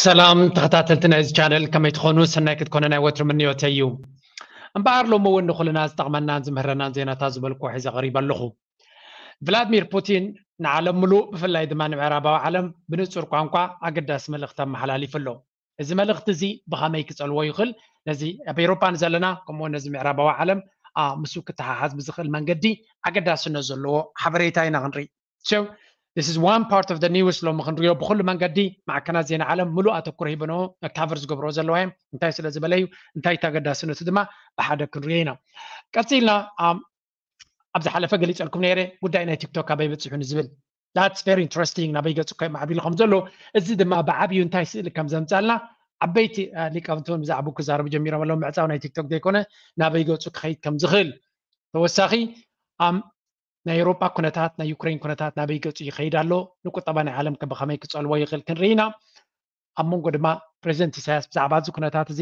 ሰላም ተኸታተልቲ ናይዚ ቻነል፣ ከመይ ትኾኑ? ሰናይ ክትኮነ ናይ ወትሩ ምንዮተይ እዩ። እምበኣር ሎሚ እውን ንኹልና ዝጠቕመናን ዝምህረናን ዜናታት ዝበልኩ ሒዘ ቀሪበ ኣለኹ። ቭላድሚር ፑቲን ንዓለም ምሉእ፣ ብፍላይ ድማ ንምዕራባዊ ዓለም ብንጹር ቋንቋ ኣገዳሲ መልእኽቲ ኣመሓላሊፉ ኣሎ። እዚ መልእኽቲ እዚ ብኸመይ ክጸልዎ ይኽእል? ነዚ ኣብ ኤውሮጳ ንዘለና ከምኡ ነዚ ምዕራባዊ ዓለም ምስኡ ክተሓሓዝ ብዝኽእል መንገዲ ኣገዳስነት ዘለዎ ሓበሬታ ኢና ክንርኢ። So this is one part of the news ሎሚ ክንሪኦ ብኹሉ መንገዲ ማዕከናት ዜና ዓለም ምሉእ ኣተኩሮ ሂበንኦ ካቨር ዝገብርኦ ዘለዋ እዮም። እንታይ ስለ ዝበለ እዩ እንታይ ተገዳስነቱ ድማ ብሓደ ክንሪኦ ኢና። ቀፂልና ኣብ ዝሓለፈ ገሊፀልኩም ነይረ ጉዳይ ናይ ቲክቶክ ኣበይ በፂሑ ንዝብል that's very interesting ናበይ ገፁ ከማዕቢሉ ከም ዘሎ እዚ ድማ ብዓብዩ እንታይ ስእሊ ከም ዘምፃልና ዓበይቲ ሊቃውንቲ እውን ብዛዕባኡ ክዛረቡ ጀሚሮም ኣለዉ። ምዕፃው ናይ ቲክቶክ ዘይኮነ ናበይ ገፁ ክኸይድ ከም ዝኽእል ተወሳኺ ናይ ኤውሮጳ ኩነታት ናይ ዩክሬን ኩነታት ናበይ ገፁ ይኸይድ ኣሎ ንቁጠባ ናይ ዓለም ከ ብኸመይ ክፀልዎ ይኽእል ክንርኢ ኢና። ኣብ መንጎ ድማ ፕሬዚደንት ኢሳያስ ብዛዕባ እዚ ኩነታት እዚ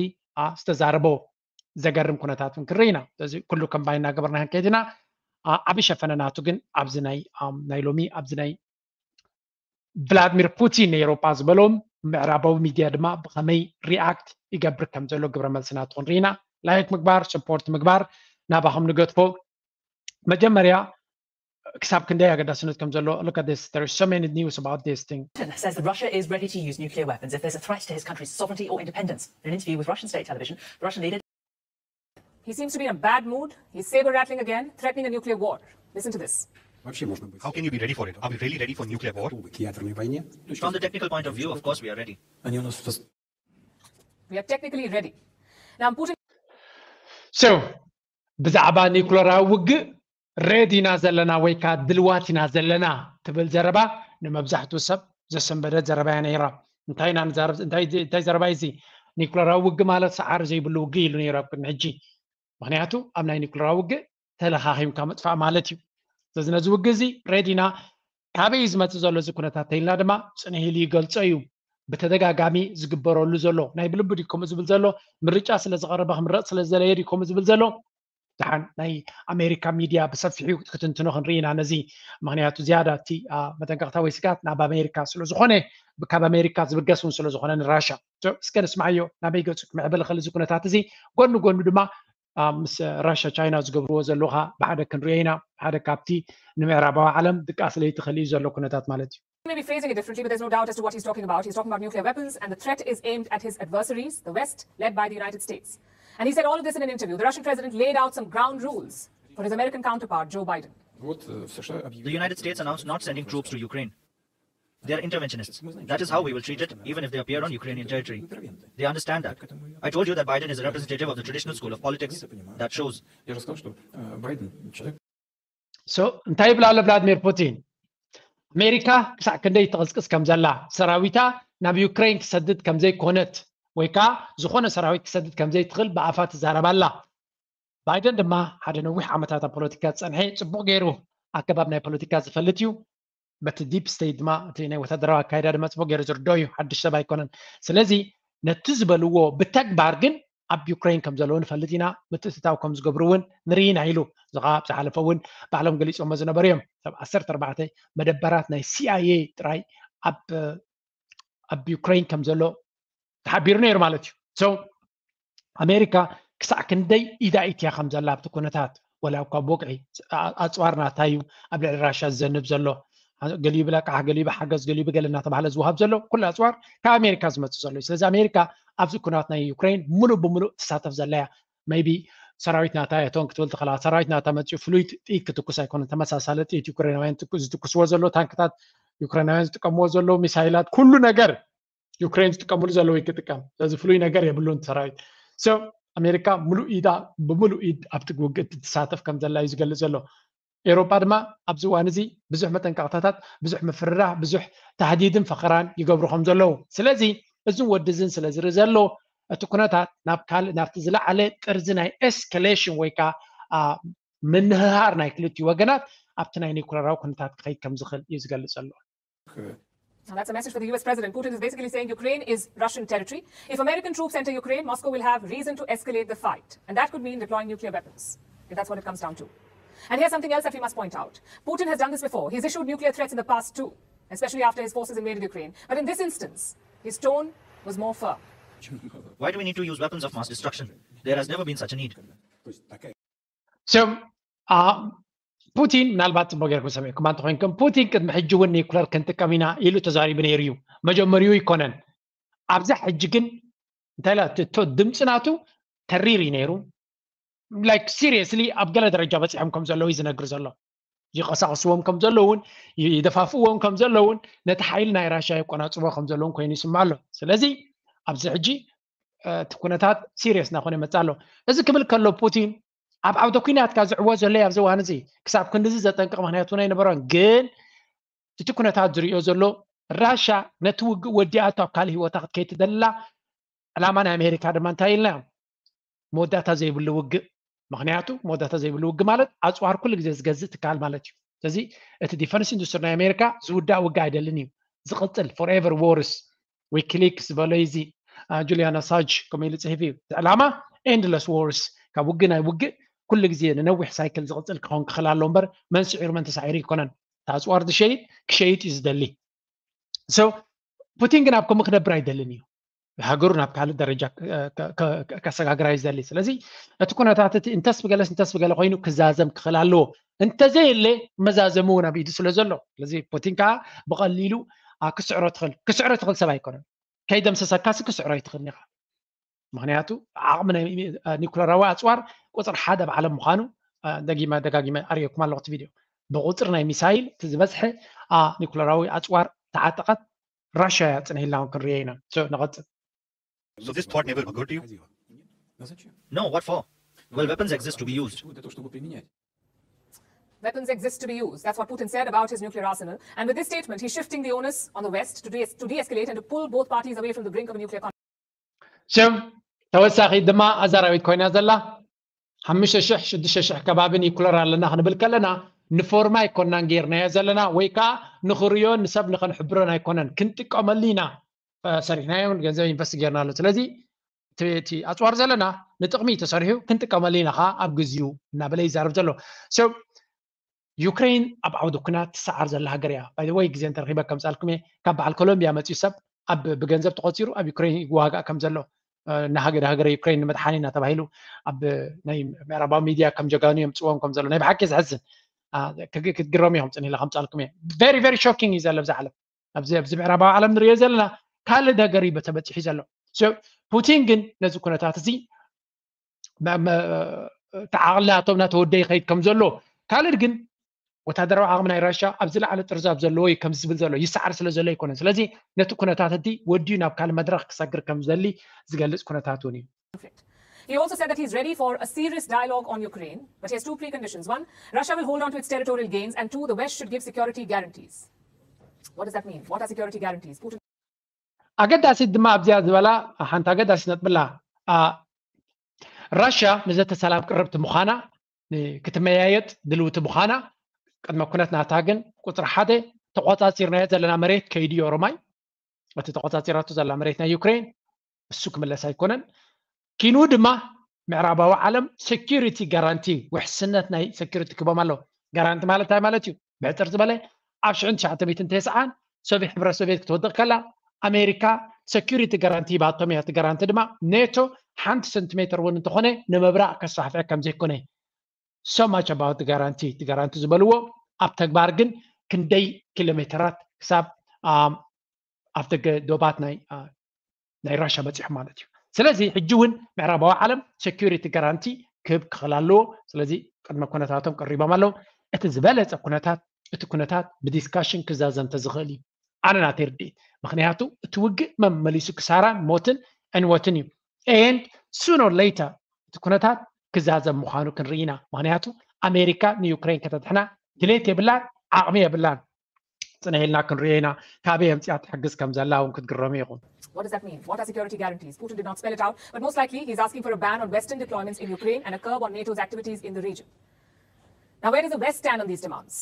ዝተዛረቦ ዘገርም ኩነታት እውን ክንርኢ ኢና። ስለዚ ኩሉ ከም ባይ እናገበርና ክንከይድ ኢና። ዓብ ሸፈነ ናቱ ግን ኣብዚ ናይ ናይ ሎሚ ኣብዚ ናይ ቭላድሚር ፑቲን ንኤውሮጳ ዝበሎም ምዕራባዊ ሚድያ ድማ ብኸመይ ሪኣክት ይገብር ከም ዘሎ ግብረ መልሲ ናቱ ክንርኢ ኢና። ላይክ ምግባር ሰፖርት ምግባር ናባኹም ንገድፎ። መጀመርያ ክሳብ ክንደይ ኣገዳስነት ከም ዘሎ look at this, there is so many news about this thing. Putin says that Russia is ready to use nuclear weapons if there's a threat to his country's sovereignty or independence. In an interview with Russian state television, the Russian leader He seems to be in a bad mood. He's saber rattling again, threatening a nuclear war. Listen to this. Вообще можно быть. How can you be ready for it? Are we really ready for nuclear war? Готовы к ядерной войне. From the technical point of view, of course we are ready. Они у нас в We are technically ready. Now, Putin So ብዛዕባ ኒኩለራዊ ውግእ ሬድ ኢና ዘለና ወይ ከዓ ድልዋት ኢና ዘለና ትብል ዘረባ ንመብዛሕትኡ ሰብ ዘሰንበደት ዘረባ እያ ነይራ። እንታይ ኢና ንዛረብ እንታይ እንታይ ዘረባ እዩ እዚ? ኒኩለራዊ ውግእ ማለት ሰዓሪ ዘይብሉ ውግእ ኢሉ ነይሩ ኣብ ቅድሚ ሕጂ። ምክንያቱ ኣብ ናይ ኒኩለራዊ ውግእ ተለኻኺምካ ምጥፋእ ማለት እዩ። ስለዚ ነዚ ውግእ እዚ ሬድ ኢና። ካበይ እዩ ዝመፅእ ዘሎ እዚ ኩነታት ተይልና ድማ ፅንሂል ይገልፆ እዩ። ብተደጋጋሚ ዝግበረሉ ዘሎ ናይ ብልቢ ድዩ ከምኡ ዝብል ዘሎ? ምርጫ ስለ ዝቐረበ ክምረፅ ስለ ዝደለየ ድዩ ከምኡ ዝብል ዘሎ? ደሓን ናይ ኣሜሪካ ሚድያ ብሰፊሑ ክትንትኖ ክንርኢ ኢና ነዚ። ምክንያቱ ዝያዳ እቲ መጠንቀቕታ ወይ ስግኣት ናብ ኣሜሪካ ስለ ዝኾነ ካብ ኣሜሪካ ዝብገስ እውን ስለ ዝኾነ ንራሻ እስከ ንስማዓዮ ናበይ ገፁ ክምዕብል ይኽእል እዚ ኩነታት እዚ። ጎኒ ጎኒ ድማ ምስ ራሻ ቻይና ዝገብርዎ ዘለዉ ከዓ ብሓደ ክንሪኦ ኢና። ሓደ ካብቲ ንምዕራባዊ ዓለም ድቃስ ለይትኽእል እዩ ዘሎ ኩነታት ማለት እዩ። He may be phrasing it differently, but there's no doubt as to what he's talking about. He's talking about nuclear weapons, and the threat is aimed at his adversaries, the West, led by the United States. And he said all of this in an interview. The Russian president laid out some ground rules for his American counterpart, Joe Biden. Вот э, США объявили. The United States announced not sending troops to Ukraine. They are interventionists. That is how we will treat it, even if they appear on Ukrainian territory. They understand that. I told you that Biden is a representative of the traditional school of politics. That shows. Я же сказал, что э, Байден человек. So እንታይ ይብል ኣሎ ቭላድሚር ፑቲን? ኣሜሪካ ክሳዕ ክንደይ ትቕስቅስ ከም ዘላ፣ ሰራዊታ ናብ ዩክሬን ክሰድድ ከም ዘይኮነት ወይ ከዓ ዝኾነ ሰራዊት ክሰድድ ከም ዘይትኽእል ብኣፋ ትዛረብ ኣላ። ባይደን ድማ ሓደ ነዊሕ ዓመታት ኣብ ፖለቲካ ዝፀንሐ ፅቡቕ ገይሩ ኣገባብ ናይ ፖለቲካ ዝፈልጥ እዩ። በቲ ዲፕ ስቴት ድማ እቲ ናይ ወታደራዊ ኣካይዳ ድማ ፅቡቕ ገይሩ ዝርዶ እዩ። ሓድሽ ሰብ ኣይኮነን። ስለዚ ነቲ ዝበልዎ ብተግባር ግን ኣብ ዩክሬን ከም ዘለዉ ንፈልጥ ኢና፣ ምትእትታው ከም ዝገብሩ እውን ንርኢ ኢና ኢሉ። እዚ ከዓ ኣብ ዝሓለፈ እውን ባዕሎም ገሊፆሞ ዝነበሩ እዮም። ሰብ ዓሰርተ ኣርባዕተ መደበራት ናይ ሲኣይኤ ጥራይ ኣብ ኣብ ዩክሬን ከም ዘሎ ተሓቢሩ ነይሩ ማለት እዩ። So ኣሜሪካ ክሳዕ ክንደይ ኢዳ ኢትያ ከም ዘላ ኣብቲ ኩነታት ወላ እኳ ብወግዒ ኣፅዋር ናታ እዩ ኣብ ልዕሊ ራሻ ዝዘንብ ዘሎ። ገሊኡ ብለቃሕ፣ ገሊኡ ብሓገዝ፣ ገሊኡ ብገለ እናተባሃለ ዝወሃብ ዘሎ ኩሉ ኣፅዋር ካብ ኣሜሪካ ዝመፅእ ዘሎ እዩ። ስለዚ ኣሜሪካ ኣብዚ ኩናት ናይ ዩክሬን ሙሉእ ብሙሉእ ትሳተፍ ዘላ እያ። Maybe ሰራዊት ናታ እያ ቶን ክትብል ትኽእላ። ሰራዊት ናታ መፂኡ ፍሉይ ጥይት ክትኩስ ኣይኮነን። ተመሳሳሊ ጥይት ዩክሬናውያን ዝትኩስዎ ዘሎ፣ ታንክታት ዩክሬናውያን ዝጥቀምዎ ዘለዉ፣ ሚሳይላት፣ ኩሉ ነገር ዩክሬን ዝጥቀምሉ ዘለዉ እዩ ክጥቀም። ስለዚ ፍሉይ ነገር የብሉን ሰራዊት። So ኣሜሪካ ሙሉእ ኢዳ ብሙሉእ ኢድ ኣብቲ ውግእ ትሳተፍ ከም ዘላ እዩ ዝገልፅ ዘሎ። ኤውሮጳ ድማ ኣብዚ እዋን እዚ ብዙሕ መጠንቀቕታታት፣ ብዙሕ ምፍርራህ፣ ብዙሕ ታህዲድን ፈኸራን ይገብሩ ከም ዘለዉ። ስለዚ እዝን ወዲ እዝን ስለ ዝርኢ ዘሎ እቲ ኩነታት ናብ ካልእ ናብቲ ዝለዓለ ጥርዚ ናይ ኤስካሌሽን ወይ ከዓ ምንህሃር ናይ ክልቲኡ ወገናት ኣብቲ ናይ ኒኩለራዊ ኩነታት ክኸይድ ከም ዝኽእል እዩ ዝገልፅ ዘሎ። Now that's a message for the U S president. Putin is basically saying Ukraine is Russian territory. If American troops enter Ukraine, Moscow will have reason to escalate the fight. And that could mean deploying nuclear weapons, if that's what it comes down to. And here's something else that we must point out. Putin has done this before. He's issued nuclear threats in the past too, especially after his forces invaded Ukraine. But in this instance, his tone Was more fur. Why do we need to use weapons of mass destruction? There has never been such a need. So ፑቲን ምናልባት ፅቡቅ ጌርኩም ሰሚዕኩም እንተኮይንኩም፣ ፑቲን ቅድሚ ሕጂ እውን ኒኩለር ክንጥቀም ኢና ኢሉ ተዛሪቡ ነይሩ እዩ። መጀመሪኡ ይኮነን። ኣብዛ ሕጂ ግን እንታይ ድምፂ ናቱ ተሪር እዩ ነይሩ። ላይክ ሲሪየስሊ ኣብ ገለ ደረጃ በፂሖም ከም ዘለዉ እዩ ዝነግር ዘሎ። ይቀሳቅስዎም ከም ዘለውን ይደፋፍዎም ከም ዘለውን ነቲ ሓይሊ ናይ ራሽያ ይቆናፅቦ ከም ዘለውን ኮይኑ ይስማዕ ኣሎ። ስለዚ ኣብዚ ሕጂ እቲ ኩነታት ሲሪየስ እናኮነ ይመፅእ ኣሎ። እዚ ክብል ከሎ ፑቲን ኣብ ዓውደ ኩናት ካብ ዝዕወት ዘሎ ኣብዚ እዋን እዚ ክሳብ ክንድዚ ዘጠንቅቕ ምክንያት እውን ኣይነበሮን። ግን እቲ ኩነታት ዝሪኦ ዘሎ ራሻ ነቲ ውግእ ወዲኣቶ ኣብ ካልእ ህይወታ ክትከይድ ትደላ። ዕላማ ናይ ኣሜሪካ ድማ እንታይ ኢልና እዮም? መወዳእታ ዘይብሉ ውግእ። ምክንያቱ መወዳእታ ዘይብሉ ውግእ ማለት ኣፅዋር ኩሉ ግዜ ዝገዝእ ትካል ማለት እዩ። ስለዚ እቲ ዲፈንስ ኢንዱስትሪ ናይ ኣሜሪካ ዝውዳእ ውግእ ኣይደልን እዩ። ዝቕፅል ፎርኤቨር ዎርስ ዊኪሊክስ ዝበሎ እዚ ጁሊያን ኣሳጅ ከምኡ ኢሉ ፅሒፍ እዩ። ዕላማ ኤንድለስ ዎርስ ካብ ውግእ ናይ ውግእ ኩሉ ግዜ ንነዊሕ ሳይክል ዝቕፅል ክኸውን ክኽእል ኣሎ እምበር መን ስዒሩ መን ተሳዒሩ ኣይኮነን። ታፅዋር ዝሸይጥ ክሸይጥ እዩ ዝደሊ። ሶ ፑቲን ግን ኣብ ከምኡ ክነብር ኣይደልን እዩ። ሃገሩ ናብ ካልእ ደረጃ ከሰጋግራ እዩ ዝደሊ። ስለዚ እቲ ኩነታት እቲ እንተስ ብገለስ እንተስ ብገለ ኮይኑ ክዛዘም ክኽእል ኣለዎ። እንተዘየለ መዛዘሚ እውን ኣብ ኢዱ ስለ ዘሎ ስለዚ ፑቲን ከዓ ብቐሊሉ ክስዕሮ ትኽእል ክስዕሮ ትኽእል ሰብ ኣይኮነን። ከይደምሰሰካሲ ክስዕሮ ኣይትኽእልን ኢኻ። ምክንያቱ ዓቕሚ ናይ ኒኩለራዊ ኣፅዋር ቁፅሪ ሓደ ኣብ ዓለም ምዃኑ ደጊመ ደጋጊመ ኣርእየኩም ኣለኹ እቲ ቪድዮ። ብቁፅሪ ናይ ሚሳይል እቲ ዝበዝሐ ኒኩለራዊ ኣፅዋር ተዓጠቐት ራሽያ እያ። ፅንሂልና እውን ክንሪኦ ኢና። ንቐፅል። So this thought never occurred to you? No, what for? Well, weapons exist to be used. Weapons exist to be used. That's what Putin said about his nuclear arsenal. And with this statement, he's shifting the onus on the West to, de- to de escalate and to pull both parties away from the brink of a nuclear conflict. ሽም ተወሳኺ ድማ ኣዛራቢት ኮይና ዘላ ሓሙሽተ ሽሕ ሽዱሽተ ሽሕ ከባቢ ኒኩለር ኣለና ክንብል ከለና ንፎርማ ኣይኮናን ጌርናዮ ዘለና ወይ ከዓ ንኽርዮን ንሰብ ንኸንሕብሮን ኣይኮነን። ክንጥቀመሉ ኢና። ሰሪሕናዮ፣ ገንዘብ ኢንቨስት ጌርናሉ። ስለዚ እቲ ኣፅዋር ዘለና ንጥቕሚ ተሰሪሑ ክንጥቀመሉ ኢና ከዓ ኣብ ግዚኡ እናበለ ይዛረብ ዘሎ። ዩክሬን ኣብ ዓውዲ ኩናት ትሰዓር ዘላ ሃገር እያ። ባይ ወይ ግዜ እንተረኺበ ከምፃልኩም እየ። ካብ በዓል ኮሎምቢያ መፅኡ ሰብ ኣብ ብገንዘብ ተቆፂሩ ኣብ ዩክሬን ይዋጋእ ከም ዘሎ ንሃገር ሃገር ዩክሬን ንምድሓን ኢና ተባሂሉ ኣብ ናይ ምዕራባዊ ሚድያ ከም ጀጋኑ የምፅዎም ከም ዘሎ ናይ ብሓቂ ዘሕዝን ክትግረሙ እዮም ፅኒላ ከምፃልኩም እየ። ቨሪ ቨሪ ሾኪንግ እዩ ዘሎ ብዛ ዓለም ኣብዚ ኣብዚ ምዕራባዊ ዓለም ንሪኦ ዘለና ካልእ ነገር እዩ ተበፂሑ ዘሎ። ፑቲን ግን ነዚ ኩነታት እዚ ተዓቕሊ ናቶም እናተወደ ይኸይድ ከም ዘሎ ካልድ ግን ወታደራዊ ዓቕሚ ናይ ራሽያ ኣብ ዝለዓለ ጥርዚ ኣብ ዘለዎ እዩ ከም ዝብል ዘሎ ይሰዓር ስለ ዘሎ ኣይኮነን። ስለዚ ነቲ ኩነታት እቲ ወዲዩ ናብ ካልእ መድረኽ ክሰግር ከም ዝደሊ ዝገልጽ ኩነታት እውን እዩ። He also said that he's ready for a serious dialogue on Ukraine, but he has two preconditions. One, Russia will hold on to its territorial gains, and two, the West should give security guarantees. What does that mean? What are security guarantees? Putin ኣገዳሲት ድማ ኣብዚኣ ዝበላ ሓንቲ ኣገዳሲት ነጥብላ ራሽያ ንዘተ ሰላም ቅርብቲ ምዃና ክትመያየጥ ድልውቲ ምዃና ቅድመ ኩነት ናታ ግን ቁፅሪ ሓደ ተቆፃፂርናዮ ዘለና መሬት ከይዱ ኦሮማይ እቲ ተቆፃፂራቱ ዘላ መሬት ናይ ዩክሬን እሱ ክምለስ ኣይኮነን። ኪኑ ድማ ምዕራባዊ ዓለም ሴኪሪቲ ጋራንቲ ውሕስነት ናይ ሴኪሪቲ ክቦም ኣለዎ። ጋራንቲ ማለት እንታይ ማለት እዩ? ብሕፅር ዝበለ ኣብ ሽሕን ትሽዓተ ሚእትን ተስዓን ሶቪየት ሕብረት ሶቪየት ክትወድቕ ከላ ኣሜሪካ ሴኪሪቲ ጋራንቲ ሂባቶም እያ። እቲ ጋራንቲ ድማ ኔቶ ሓንቲ ሰንቲሜተር እውን እንተኾነ ንምብራቕ ከስፋሕፍሐ ከም ዘይኮነ so much about the guarantee እቲ ጋራንቲ ዝበልዎ ኣብ ተግባር ግን ክንደይ ኪሎ ሜተራት ክሳብ ኣብ ደገ ዶባት ናይ ናይ ራሽያ በፂሑ ማለት እዩ። ስለዚ ሕጂ እውን ምዕራባዊ ዓለም ሴኪሪቲ ጋራንቲ ክህብ ክኽእል ኣለዎ። ስለዚ ቅድመ ኩነታቶም ቀሪቦም ኣለዉ። እቲ ዝበለፀ ኩነታት እቲ ኩነታት ብዲስካሽን ክዛዘም ተዝኽእል እዩ። ኣነ ናተይ ርድኢት ምክንያቱ እቲ ውግእ መመሊሱ ክሳራን ሞትን ዕንወትን እዩ። And sooner or later እቲ ኩነታት ክዛዘም ምዃኑ ክንርኢ ኢና። ምክንያቱ ኣሜሪካ ንዩክሬን ከተድሕና ድሌት የብላን፣ ዓቕሚ የብላን። ፅንሕ ኢልና ክንሪኦ ኢና። ካበይ ኣምፂኣ ትሕግዝ ከም ዘላ እውን ክትግረሙ ኢኹም። What does that mean? What are security guarantees? Putin did not spell it out, but most likely he's asking for a ban on Western deployments in Ukraine and a curb on NATO's activities in the region. Now, where does the West stand on these demands?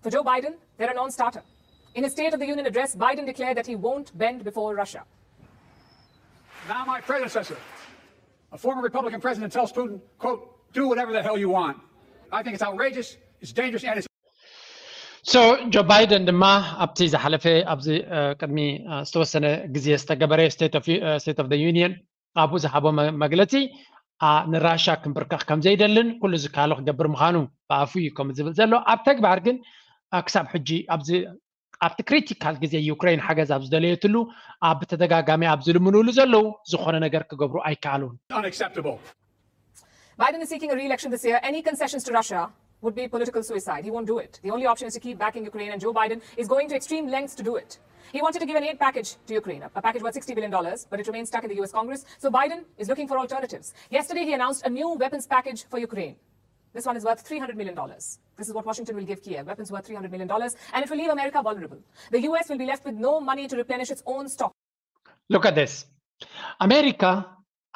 For Joe Biden, they're a non starter. In his State of the Union address, Biden declared that he won't bend before Russia. Now, my predecessor, a former Republican president, tells Putin, quote, do whatever the hell you want. I think it's outrageous, it's dangerous, and it's So ጆ ባይደን ድማ ኣብቲ ዝሓለፈ ኣብዚ ቅድሚ ዝተወሰነ ግዜ ዝተገበረ State of the Union ኣብኡ ዝሃቦ መግለፂ ንራሻ ክንብርከኽ ከም ዘይደልን ኩሉ ዝከኣሎ ክገብር ምዃኑ ብኣፉ እዩ ከም ዝብል ዘሎ። ኣብ ተግባር ግን ክሳብ ሕጂ ኣብዚ ኣብቲ ክሪቲካል ግዜ ዩክሬን ሓገዝ ኣብ ዝደለየትሉ ኣብ ብተደጋጋሚ ኣብ ዝልምኑሉ ዘለዉ ዝኾነ ነገር ክገብሩ ኣይከኣሉን። Biden is seeking a re-election this year. Any concessions to Russia would be political suicide. He won't do it. The only option is to keep backing Ukraine, and Joe Biden is going to extreme lengths to do it. He wanted to give an aid package to Ukraine, a package worth sixty billion dollars, but it remains stuck in the U S Congress. So Biden is looking for alternatives. Yesterday, he announced a new weapons package for Ukraine. This one is worth three hundred million dollars. This is what Washington will give Kiev, weapons worth three hundred million dollars, and it will leave America vulnerable. The U S will be left with no money to replenish its own stock. Look at this. ኣሜሪካ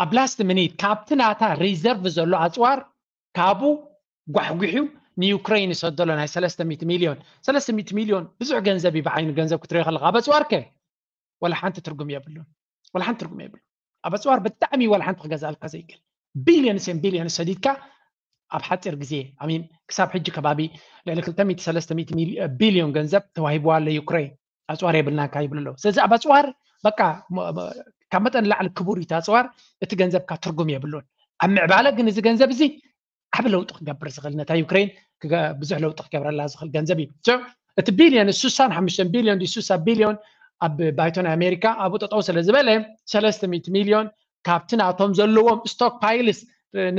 ኣብ ላስት ሚኒት ካብቲ ናታ ሪዘርቭ ዘሎ ኣፅዋር ካብኡ ጓሕጒሑ ንዩክሬን ይሰደሎ ናይ ሰለስተ ሚእቲ ሚልዮን። ሰለስተ ሚእቲ ሚልዮን ብዙሕ ገንዘብ እዩ ብዓይኒ ገንዘብ ክትሪኦ ከለካ። ኣብ ኣፅዋር ከ ዋላ ሓንቲ ትርጉም የብሉን። ዋላ ሓንቲ ትርጉም የብሉን። ኣብ ኣፅዋር ብጣዕሚ ዋላ ሓንቲ ክገዝኣልካ ዘይክእል ቢልዮንስ ን ቢልዮንስ ሰዲድካ ኣብ ሓፂር ግዜ ኣሚን ክሳብ ሕጂ ከባቢ ልዕሊ ክልተ ሚእቲ ሰለስተ ሚእቲ ቢልዮን ገንዘብ ተዋሂብዋ ኣሎ ዩክሬን። ኣፅዋር የብልናን ካብ ይብሉ ኣለዉ። ስለዚ ኣብ ኣፅዋር በቃ ካብ መጠን ላዕሊ ክቡር እዩ እቲ ኣፅዋር። እቲ ገንዘብካ ትርጉም የብሉን። ኣብ ምዕባለ ግን እዚ ገንዘብ እዚ ዓቢ ለውጢ ክገብር ዝኽእል ነታ ዩክሬን ብዙሕ ለውጢ ክገብረላ ዝኽእል ገንዘብ እዩ። እቲ ቢልዮን ሱሳን ሓሙሽተ ቢልዮን ዲ ሱሳ ቢልዮን ኣብ ባይቶ ናይ ኣሜሪካ ኣብኡ ጠጠው ስለ ዝበለ ሰለስተ ሚእቲ ሚልዮን ካብቲ ናቶም ዘለዎም ስቶክ ፓይልስ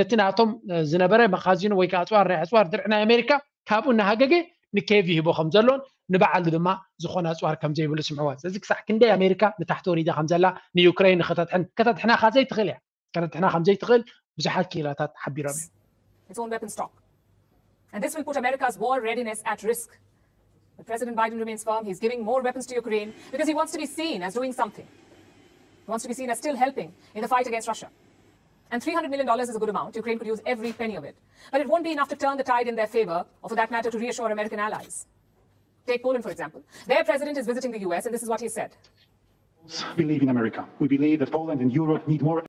ነቲ ናቶም ዝነበረ መኻዚኑ ወይ ከዓ ኣፅዋር ናይ ኣፅዋር ድርዒ ናይ ኣሜሪካ ካብኡ እናሃገገ ንኬቭ ይህቦ ከም ዘሎን ንባዕሉ ድማ ዝኾነ ኣፅዋር ከም ዘይብሉ ስምዕዋ። ስለዚ ክሳዕ ክንደይ ኣሜሪካ ንታሕቲ ወሪዳ ከም ዘላ ንዩክሬን ንክተድሕን ከተድሕና ከ ዘይትኽእል እያ። ከተድሕና ከም ዘይትኽእል ብዙሓት ክኢላታት ሓቢሮም እዮም። Its own weapon stock. And this will put America's war readiness at risk. But President Biden remains firm. He's giving more weapons to Ukraine because he wants to be seen as doing something. He wants to be seen as still helping in the fight against Russia. And three hundred million dollars is a good amount. Ukraine could use every penny of it. But it won't be enough to turn the tide in their favor, or for that matter, to reassure American allies. Take Poland, for example. Their president is visiting the U S, and this is what he said. We believe in America. We believe that Poland and Europe need more.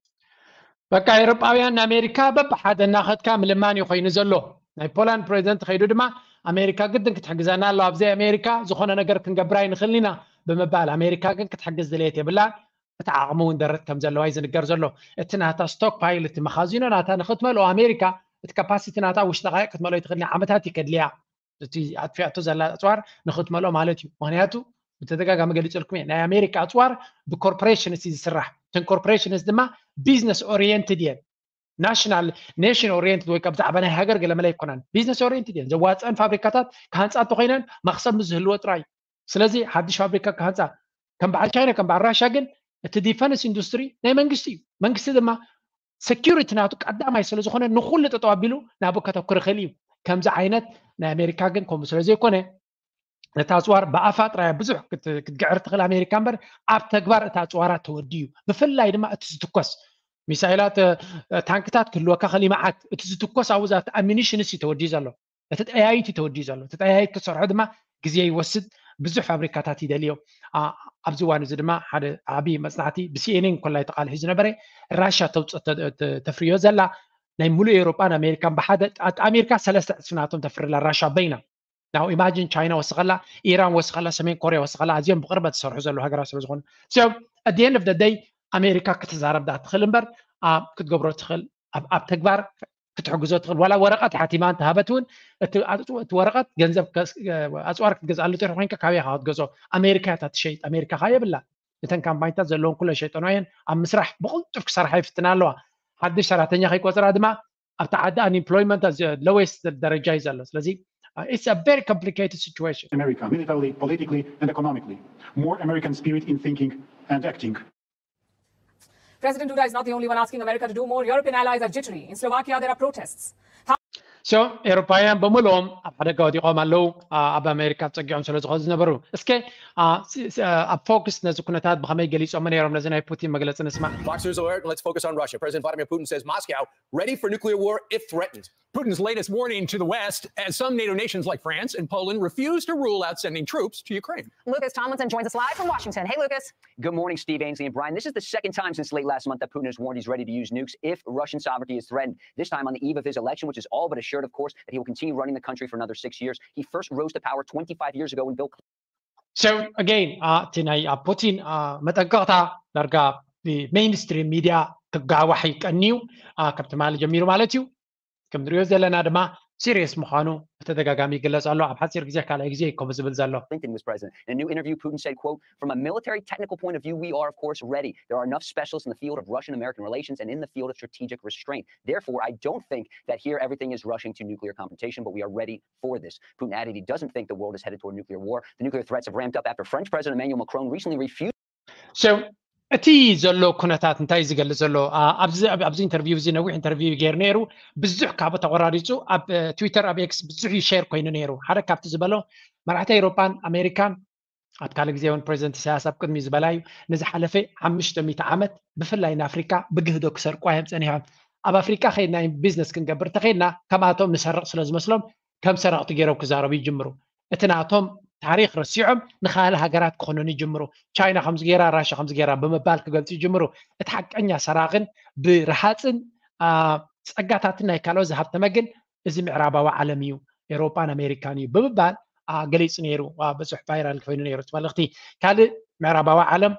በቃ ኤውሮጳውያን ንኣሜሪካ በብሓደ እናኸድካ ምልማን እዩ ኮይኑ ዘሎ። ናይ ፖላንድ ፕሬዚደንት ከይዱ ድማ ኣሜሪካ ግድን ክትሕግዘና ኣሎ፣ ኣብዘይ ኣሜሪካ ዝኾነ ነገር ክንገብር ኣይንኽእልን ኢና ብምባል ኣሜሪካ ግን ክትሕግዝ ድሌት የብላን። እቲ ዓቕሚ እውን ደረት ከም ዘለዋ እዩ ዝንገር ዘሎ። እቲ ናታ ስቶክ ፓይል እቲ መኻዚኖ ናታ ንክትመልኦ ኣሜሪካ እቲ ካፓሲቲ ናታ ውሽጢ ቃየቅ ክትመልኦ ይትኽእል ዓመታት እዩ ከድልያ። እቲ ኣጥፊኣቶ ዘላ ኣፅዋር ንክትመልኦ ማለት እዩ። ምክንያቱ ብተደጋጋሚ ገሊፀልኩም እየ ናይ ኣሜሪካ ኣፅዋር ብኮርፖሬሽንስ እዩ ዝስራሕ። እተን ኮርፖሬሽንስ ድማ ቢዝነስ ኦሪየንትድ እየን። ናሽናል ኔሽን ኦሪየንትድ ወይ ብዛዕባ ናይ ሃገር ገለመለ ኣይኮናን። ቢዝነስ ኦሪየንትድ እየን። ዘዋፀአን ፋብሪካታት ክሃንፃ እንተኮይነን መክሰብ ምስ ዝህልዎ ጥራይ። ስለዚ ሓድሽ ፋብሪካ ክሃንፃ ከም በዓል ቻይና ከም በዓል ራሻ ግን እቲ ዲፈንስ ኢንዱስትሪ ናይ መንግስቲ እዩ። መንግስቲ ድማ ሰኪሪቲ ናቱ ቀዳማይ ስለ ዝኾነ ንኩሉ ጠጠው ኣቢሉ ናብኡ ከተኩር ይኽእል እዩ። ከምዚ ዓይነት ናይ ኣሜሪካ ግን ከምኡ ስለ ዘይኮነ ነታ ኣፅዋር ብኣፋ ጥራይ ብዙሕ ክትግዕር ትኽእል ኣሜሪካ እምበር ኣብ ተግባር እታ ኣፅዋራ ተወዲዩ። ብፍላይ ድማ እቲ ዝትኮስ ሚሳይላት ታንክታት ክህልወካ ከሊ መዓት እቲ ዝትኮስ ኣብኡ ዛት ኣሚኒሽንስ እዩ ተወዲዩ ዘሎ። እቲ ጠያይት እዩ ተወዲዩ ዘሎ። እቲ ጠያይት ክሰርሖ ድማ ግዜ ይወስድ። ብዙሕ ፋብሪካታት ይደልዮ። ኣብዚ እዋን እዚ ድማ ሓደ ዓብዪ መፅናዕቲ ብሲኤንኤን ኮላይ ተቃልሑ ዝነበረ ራሻ ተውፅእ ተፍርዮ ዘላ ናይ ሙሉእ ኤውሮጳን ኣሜሪካን ብሓደ ኣሜሪካ ሰለስተ ዕፅፊ ናቶም ተፍርላ ራሻ በይና። ናው ኢማጂን ቻይና ወስኸላ፣ ኢራን ወስኸላ፣ ሰሜን ኮርያ ወስኸላ ኣዝዮም ብቅርበት ዝሰርሑ ዘለዉ ሃገራት ስለ ዝኾኑ so at the end of the day ኣሜሪካ ክትዛረብ ዳ ትኽእል እምበር ክትገብሮ ትኽእል ኣብ ተግባር ክትሕግዞ ትኽእል ዋላ ወረቐት ሓቲማ እንተሃበት እውን እቲ ወረቐት ገንዘብ ኣፅዋር ክትገዝኣሉ ጥሪ ኮይንካ ካበይ ኢኻ ክትገዝኦ? ኣሜሪካ እያ ትሸይጥ። ኣሜሪካ ከ የብላ። እተን ካምፓኒታት ዘለውን ኩለን ሸይጠኖ እየን ኣብ ምስራሕ ብቕልጡፍ ክሰርሓ ይፍትና ኣለዋ። ሓድሽ ሰራሕተኛ ከይቆፅራ ድማ ኣብቲ ዓዲ unemployment lowest ደረጃ እዩ ዘሎ። ስለዚ it's a very complicated situation. America, militarily, politically, and economically. More American spirit in thinking and acting. President Duda is not the only one asking America to do more. European allies are jittery. In Slovakia, there are protests. So ኤውሮፓውያን በሙሉኦም ኣብ ሓደጋ ወዲቖም ኣለዉ። ኣብ ኣሜሪካ ተፀጊዖም ስለ ዝኾኑ ዝነበሩ እስከ ኣብ ፎክስ ነዚ ኩነታት ብኸመይ ገሊፆም ነይሮም ነዚ ናይ ፑቲን መግለፂ ንስማዕ። Fox News alert. Let's focus on Russia. President Vladimir Putin says Moscow ready for nuclear war if threatened. Putin's latest warning to the West as some NATO nations like France and Poland refuse to rule out sending troops to Ukraine. Lucas Tomlinson joins us live from Washington. Hey, Lucas. Good morning, Steve, Ainsley, and Brian. This is the second time since late last month that Putin has warned he's ready to use nukes if Russian sovereignty is threatened. This time on the eve of his election, which is all but assured, of course, that he will continue running the country for another six years. He first rose to power twenty-five years ago when Bill So again እቲ ናይ ፑቲን መጠንቀቕታ ዳርጋ ብሜይንስትሪም ሚድያ ክጋዋሕ ይቀንዩ። ከም ትማሊ ጀሚሩ ማለት እዩ። ከም ንሪኦ ዘለና ድማ ሲሪየስ ምዃኑ ብተደጋጋሚ ይግለጽ ኣሎ። ኣብ ሓፂር ግዜ ካልኣይ ግዜ እዩ ከምኡ ዝብል ዘሎ። Clinton was president. In a new interview, Putin said, quote, from a military technical point of view, we are, of course, ready. There are enough specialists in the field of Russian-American relations and in the field of strategic restraint. Therefore, I don't think that here everything is rushing to nuclear confrontation, but we are ready for this. Putin added he doesn't think the world is headed toward nuclear war. The nuclear threats have ramped up after French President Emmanuel Macron recently refused So እቲ ዘሎ ኩነታት እንታይ እዩ ዝገልጽ ዘሎ? ኣብዚ ኢንተርቪው እዚ ነዊሕ ኢንተርቪው ገይሩ ነይሩ። ብዙሕ ካብ ተቆራሪጹ ኣብ ትዊተር ኣብ ኤክስ ብዙሕ እዩ ሸር ኮይኑ ነይሩ። ሓደ ካብቲ ዝበሎ መራሕቲ ኤውሮጳን ኣሜሪካን ኣብ ካልእ ግዜ እውን ፕሬዚደንት ኢሳያስ ኣብ ቅድሚ ዝበላ እዩ። ንዝሓለፈ ሓሙሽተ ሚእቲ ዓመት ብፍላይ ንኣፍሪካ ብግህዶ ክሰርቁ እዮም ጸኒሖም። ኣብ ኣፍሪካ ከይድና ቢዝነስ ክንገብር እንተኸይድና ከምኣቶም ንሰርቕ ስለ ዝመስሎም ከም ሰረቕቲ ገይሮም ክዛረቡ ይጅምሩ። እቲ ናቶም ታሪክ ረሲዖም ንኻልእ ሃገራት ክኾነኑ ይጅምሩ። ቻይና ከምዚ ገይራ፣ ራሻ ከምዚ ገይራ ብምባል ክገልጹ ይጅምሩ። እቲ ሓቀኛ ሰራቕን ብረሃፅን ጸጋታትን ናይ ካልኦት ዝሃብተመ ግን እዚ ምዕራባዊ ዓለም እዩ፣ ኤውሮጳን ኣሜሪካን እዩ ብምባል ገሊፁ ነይሩ። ብዙሕ ቫይራል ኮይኑ ነይሩ እቲ መልእኽቲ። ካልእ ምዕራባዊ ዓለም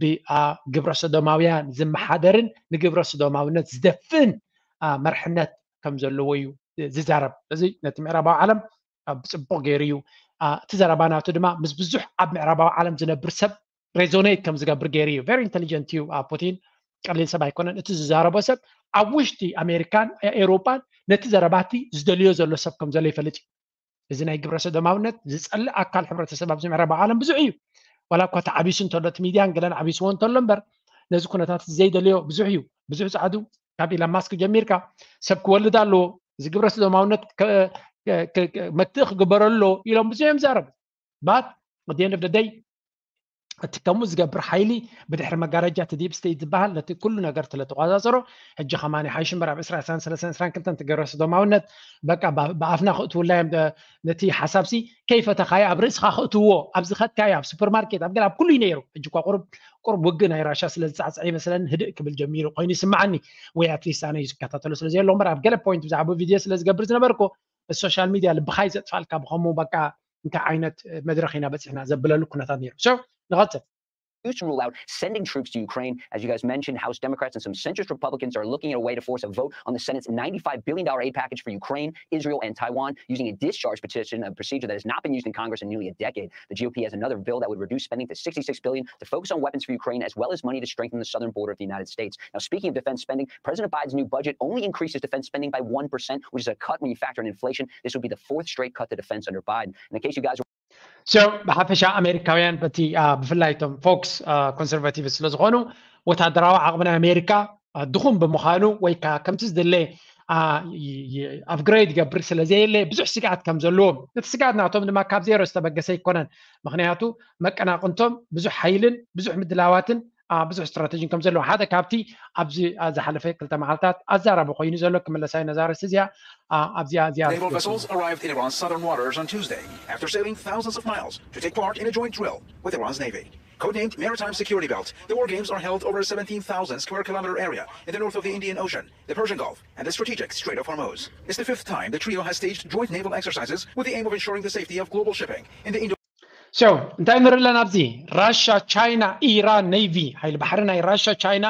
ብግብረ ሰዶማውያን ዝመሓደርን ንግብረ ሰዶማውነት ዝደፍእን መርሕነት ከም ዘለዎ እዩ ዝዛረብ። እዚ ነቲ ምዕራባዊ ዓለም ብፅቡቕ ገይሩ እዩ። እቲ ዘረባ ናቱ ድማ ምስ ብዙሕ ኣብ ምዕራባዊ ዓለም ዝነብር ሰብ ሬዞኔት ከም ዝገብር ገይሩ እዩ። ቨሪ ኢንቴሊጀንት እዩ ፑቲን፣ ቀሊል ሰብ ኣይኮነን። እቲ ዝዛረቦ ሰብ ኣብ ውሽጢ ኣሜሪካን ኤውሮጳን ነቲ ዘረባቲ ዝደልዮ ዘሎ ሰብ ከም ዘሎ ይፈልጥ እዩ። እዚ ናይ ግብረ ሰዶማውነት ዝጸልእ ኣካል ሕብረተሰብ ኣብዚ ምዕራባዊ ዓለም ብዙሕ እዩ። ዋላ እኳ ተዓቢሱ እንተሎ እቲ ሚድያን ገለን ዓቢስዎ እንተሎ እምበር ነዚ ኩነታት ዘይደልዮ ብዙሕ እዩ። ብዙሕ ጻዕዱ ካብ ኢላን ማስክ ጀሚርካ ሰብ ክወልድ ኣለዎ፣ እዚ ግብረ ሰዶማውነት መትእ ክግበረሉ ኣለዎ ኢሎም ብዙሕ እዮም ዛረቡ። ባት ኣት ኤንድ ኦፍ ደይ እቲ ከምኡ ዝገብር ሓይሊ ብድሕሪ መጋረጃ እቲ ዲፕ ስቴት ዝበሃል ነቲ ኩሉ ነገር ስለ ተቋጻጸሮ ሕጂ ከማን ሓይሽ እምበር ኣብ ዕስራ ዕስራን ሰለስተን ዕስራን ክልተን ትገብረ ሰዶማውነት በቃ ብኣፍና ክእትውላ እዮም። ነቲ ሓሳብሲ ከይፈተኻዮ ኣብ ርእስኻ ክእትዎ ኣብ ዝኸትካዮ ኣብ ሱፐርማርኬት ኣብ ገለ ኣብ ኩሉ እዩ ነይሩ። ሕጂ እኳ ቁሩብ ቁሩብ ውግእ ናይ ራሻ ስለ ዝጻዕጽዕ ይመስለኒ ህድእ ክብል ጀሚሩ ኮይኑ ይስምዓኒ። ወይ ኣትሊስት ኣነ እዩ ዝከታተሎ ስለ ዘየሎ እምበር ኣብ ገለ ፖይንት ብዛዕባ ቪድዮ ስለ ዝገብር ዝነበርኩ ሶሻል ሚድያ ልብኻ ይዘጥፋልካ ብኸምኡ በቃ እንታይ ዓይነት መድረኽ ኢና በፂሕና ዘብለሉ ኩነታት ነይሩ። So ንቐፅል። Used to rule out sending troops to Ukraine. As you guys mentioned, House Democrats and some centrist Republicans are looking at a way to force a vote on the Senate's ninety-five billion dollar aid package for Ukraine, Israel, and Taiwan using a discharge petition, a procedure that has not been used in Congress in nearly a decade. The G O P has another bill that would reduce spending to sixty-six billion to focus on weapons for Ukraine, as well as money to strengthen the southern border of the United States. Now, speaking of defense spending, President Biden's new budget only increases defense spending by one percent, which is a cut when you factor in inflation. This would be the fourth straight cut to defense under Biden. And in case you guys were So ብሓፈሻ ኣሜሪካውያን በቲ ብፍላይ እቶም ፎክስ ኮንሰርቫቲቭ ስለ ዝኾኑ ወታደራዊ ዓቕሚ ናይ ኣሜሪካ ድኹም ብምዃኑ ወይ ከምቲ ዝድለ ኣፕግሬድ ይገብር ስለ ዘየለ ብዙሕ ስግኣት ከም ዘለዎም፣ እቲ ስግኣት ናቶም ድማ ካብ ዜሮ ዝተበገሰ ኣይኮነን። ምክንያቱ መቀናቕንቶም ብዙሕ ሓይልን ብዙሕ ምድላዋትን ብዙሕ ስትራተጂን ከም ዘለዎ ሓደ ካብቲ ኣብዚ ዝሓለፈ ክልተ መዓልታት ኣዛራቢ ኮይኑ ዘሎ ክምለሳ እዩ ነዛ ርእሲ እዚኣ ኣብዚኣ እዚኣ Naval vessels arrived in Iran's southern waters on Tuesday after sailing thousands of miles to take part in a joint drill with Iran's navy. Codenamed Maritime Security Belt, the war games are held over a seventeen thousand square kilometer area in the north of the Indian Ocean, the Persian Gulf, and the strategic Strait of Hormuz. It's the fifth time the trio has staged joint naval exercises with the aim of ensuring the safety of global shipping in the Indo So እንታይ ንርኢ ኣለና ኣብዚ? ራሻ፣ ቻይና፣ ኢራን፣ ኔቪ ሓይሊ ባሕሪ ናይ ራሻ፣ ቻይና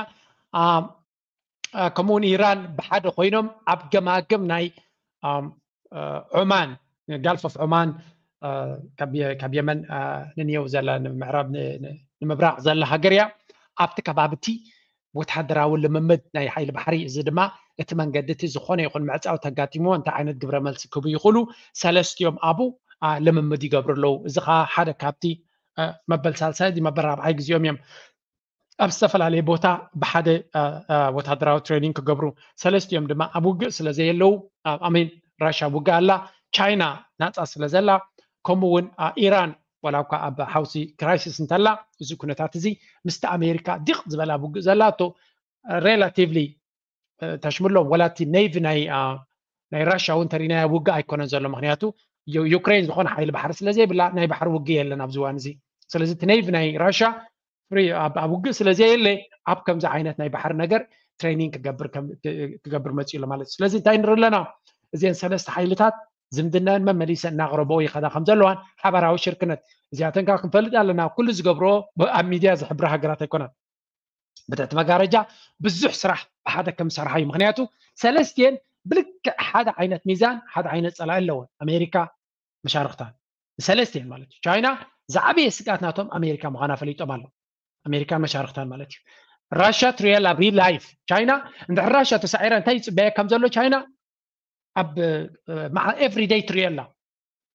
ከምኡውን ኢራን ብሓደ ኮይኖም ኣብ ገማግም ናይ ዖማን፣ ጋልፍ ኦፍ ዖማን ካብ የመን ንንየው ዘላ ንምዕራብ ንምብራቕ ዘላ ሃገር እያ። ኣብቲ ከባቢ እቲ ወተሃደራዊ ልምምድ ናይ ሓይሊ ባሕሪ፣ እዚ ድማ እቲ መንገዲ እቲ ዝኾነ ይኹን ምዕፃው ተጋጢምዎ እንታይ ዓይነት ግብረ መልሲ ክህቡ ይኽእሉ ሰለስቲኦም ኣብኡ ልምምድ ይገብሩ ኣለዉ። እዚ ከዓ ሓደ ካብቲ መበል ሳልሳይ መበል ራብዓይ ግዜኦም እዮም ኣብ ዝተፈላለየ ቦታ ብሓደ ወታደራዊ ትሬኒንግ ክገብሩ። ሰለስቲኦም ድማ ኣብ ውግእ ስለ ዘየለዉ፣ ኣሜን፣ ራሻ ውግእ ኣላ፣ ቻይና ናፃ ስለ ዘላ፣ ከምኡ እውን ኢራን ዋላ እኳ ኣብ ሓውሲ ክራይሲስ እንተላ፣ እዚ ኩነታት እዚ ምስቲ ኣሜሪካ ዲቕ ዝበላ ውግእ ዘላቶ ሬላቲቭሊ ተሽምሎም ወላ እቲ ኔቪ ናይ ናይ ራሻ እውን ተሪናያ ውግእ ኣይኮነን ዘሎ። ምክንያቱ ዩ- ዩክሬን ዝኾነ ሓይሊ ባሕሪ ስለ ዘይብላ ናይ ባሕሪ ውግእ የለን ኣብዚ እዋን እዚ። ስለዚ እቲ ኔቪ ናይ ራሻ ፍሪ ኣብ ኣብ ውግእ ስለ ዘየለ ኣብ ከምዚ ዓይነት ናይ ባሕሪ ነገር ትሬኒንግ ክገብር ከም- ክገብር መፅኡ ኣሎ ማለት እዩ። ስለዚ እንታይ ንርኢ ኣለና? እዚአን ሰለስተ ሓይልታት ዝምድናን መመሊሰ እናቕረቦ ይኸዳ ከም ዘለዋን ሓበራዊ ሽርክነት እዚኣተን ከዓ ክንፈልጥ ኣለና። ኩሉ ዝገብሮ ኣብ ሚድያ ዝሕብራ ሃገራት ኣይኮነን። ብትሕቲ መጋረጃ ብዙሕ ስራሕ ብሓደ ከም ዝሰርሓ እዩ። ምክንያቱ ሰለስቲኤን ብልክዕ ሓደ ዓይነት ሚዛን ሓደ ዓይነት ፀላኢ ኣለወን። ኣሜሪካ መሻርክታን ሰለስቲኤን ማለት እዩ። ቻይና ዝዓበየ ስግኣት ናቶም ኣሜሪካ ምዃና ፈሊጦም ኣለዉ። ኣሜሪካን መሻርክታን ማለት እዩ። ራሻ ትሪኤላ ኣብ ሪል ላይፍ ቻይና እንድሕር ራሻ ተሳዒራ እንታይ ይፅበያ ከም ዘሎ ቻይና ኣብ ኤቭሪደይ ትሪኦ ኣላ።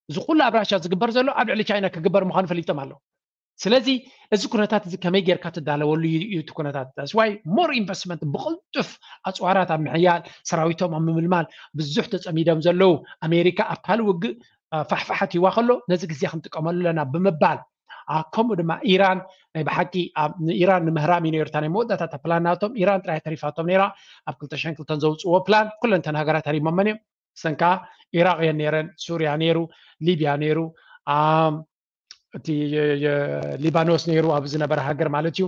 እዚ ኩሉ ኣብ ራሻ ዝግበር ዘሎ ኣብ ልዕሊ ቻይና ክግበር ምዃኑ ፈሊጦም ኣለዉ። ስለዚ እዚ ኩነታት እዚ ከመይ ጌርካ ትዳለወሉ እዩ እዩ እቲ ኩነታት። ስዋይ ሞር ኢንቨስትመንት ብቕልጡፍ ኣፅዋራት ኣብ ምሕያል ሰራዊቶም ኣብ ምምልማል ብዙሕ ተፀሚዶም ዘለዉ ኣሜሪካ ኣብ ካልእ ውግእ ፋሕፋሕ ኣትይዋ ከሎ ነዚ ግዜ ክንጥቀመሉ ኣለና ብምባል ከምኡ ድማ ኢራን ናይ ብሓቂ ንኢራን ንምህራም እዩ ነይሩ። እታ ናይ መወዳእታ ፕላን ናቶም ኢራን ጥራይ ተሪፋቶም ነይራ። ኣብ ክልተ ሽሕን ክልተን ዘውፅዎ ፕላን ኩለን እተን ሃገራት ሃሪሞመን እዮም። እሰን ከዓ ኢራቅ እየን ነይረን፣ ሱርያ ነይሩ፣ ሊብያ ነይሩ፣ እቲ ሊባኖስ ነይሩ ኣብ ዝነበረ ሃገር ማለት እዩ።